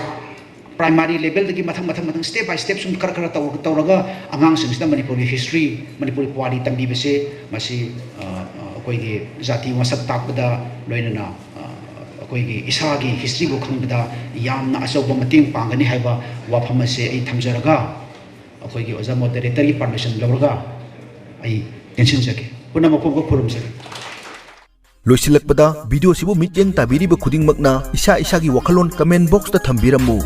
ꯄ꯭ꯔꯥꯏꯃꯥꯔꯤ ꯂꯦꯚꯦꯜꯗꯒꯤ ꯃꯊꯪ ꯃꯊꯪ ꯃꯊꯪ step by step ꯁꯨꯝ ꯈꯔ ꯈꯔ ꯇꯧꯔꯒ ꯇꯧꯔꯒ ꯑꯉꯥꯡꯁꯤꯡꯁꯤꯗ ꯃꯅꯤꯄꯨꯔꯒꯤ ꯍꯤꯁꯇ꯭ꯔꯤ, ꯃꯅꯤꯄꯨꯔꯒꯤ ꯄꯨꯋꯥꯔꯤ ꯇꯝꯕꯤꯕꯁꯦ, ꯃꯁꯤ ꯑ, ꯑ, ꯑꯩꯈꯣꯏꯒꯤ ꯖꯥꯇꯤ ꯃꯁꯛ ꯇꯥꯛꯄꯗ ꯂꯣꯏꯅꯅ ꯑ, ꯑꯩꯈꯣꯏꯒꯤ ꯏꯁꯥꯒꯤ ꯍꯤꯁꯇ꯭ꯔꯤꯕꯨ ꯈꯪꯕꯗ ꯌꯥꯝꯅ ꯑꯆꯧꯕ ꯃꯇꯦꯡ ꯄꯥꯡꯒꯅꯤ ꯍꯥꯏꯕ ꯋꯥꯐꯝ ꯑꯁꯦ ꯑꯩ ꯊꯝꯖꯔꯒ, ꯑꯩꯈꯣꯏꯒꯤ ꯑꯣꯖꯥ ꯃꯣꯗꯔꯦꯇꯔꯒꯤ ꯄꯥꯔꯃꯤꯁꯟ ꯂꯧꯔꯒ ꯑꯩ ꯇꯦꯟꯁꯤꯟꯖꯒꯦ꯫ ꯄꯨꯝꯅꯃꯛ ꯄꯨꯝꯕ ꯈꯨꯔꯨꯝꯖꯔꯤ꯫ ꯂꯣꯏꯁꯤꯜꯂꯛꯄꯗ, ꯚꯤꯗꯤꯑꯣꯁꯤꯕꯨ ꯃꯤꯠꯌꯦꯡ ꯇꯥꯕꯤꯔꯤꯕ ꯈꯨꯗꯤꯡꯃꯛꯅ ꯏꯁꯥ ꯏꯁꯥꯒꯤ ꯋꯥꯈꯜꯂꯣꯟ ꯀꯃꯦꯟ ꯕꯣꯛꯁꯇ ꯊꯝꯕꯤꯔꯝꯃꯨ꯫